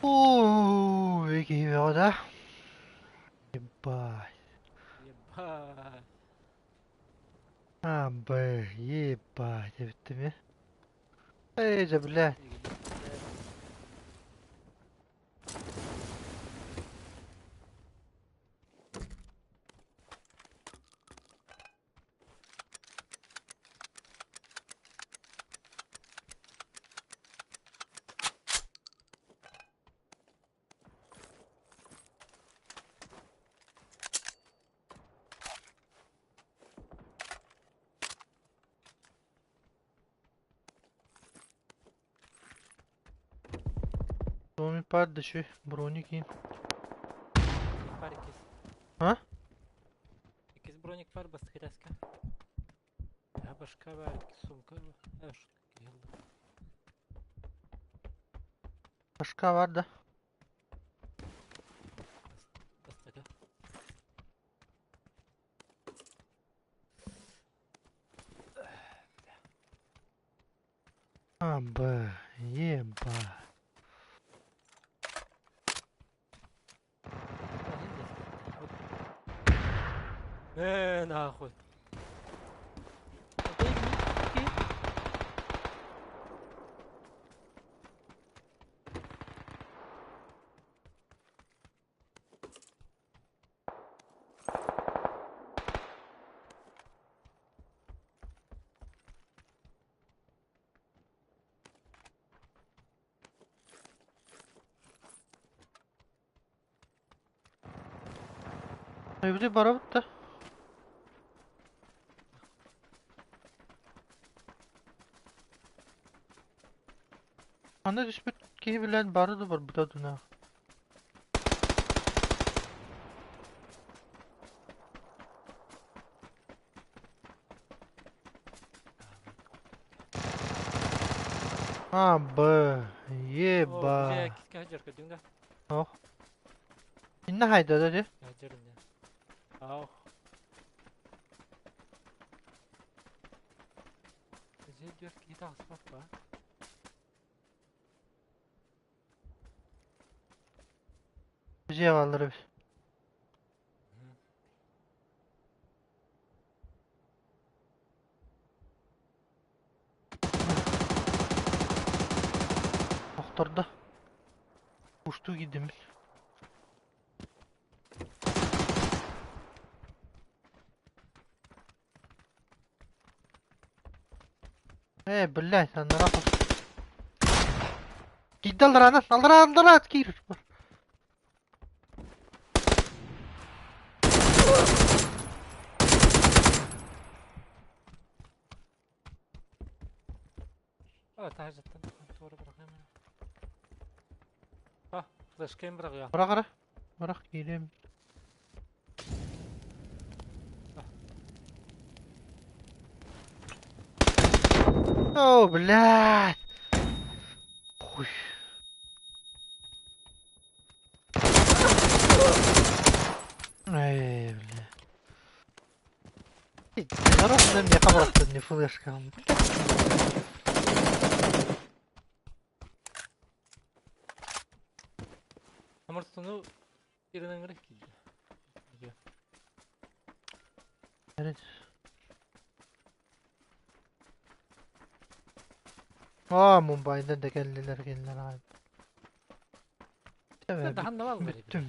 Оо, киһи бөҕө да. Ебать. Ебать. А, б, ебать, эбиттим э. Эй, же, блядь. Томми паддыши, броники. Бар иккис. А? Иккис броник бар бастакы Башка бар, сумка бар. Башка бар да. Бастакы. А, Б, еба. Нахуй. Evde bara bitti. Аны түспүт киһи билэн бары да барбыта дуна. А, Б, еба. Ох. Инна хайда да де? Ау. Bize alır biz. Doktorda. Uçtu gidim. Э, блядь, аннара Киирдэ аллараанан, аллараа, аллараа, киир. А, таһырдьаттан туора быраҕыам эрэ. А, флешкэм быраҕыа. Бырах эрэ. Бырах киириэм. О, блядь. Хуй. Эй, бля. Нарочно мне просто не флешка. Амыртыны иринен керек киирдэ. Evet. Aa Mumbai'den de geldiler geldiler abi. Evet, Даһан да бааллар эбит. Бүттүм.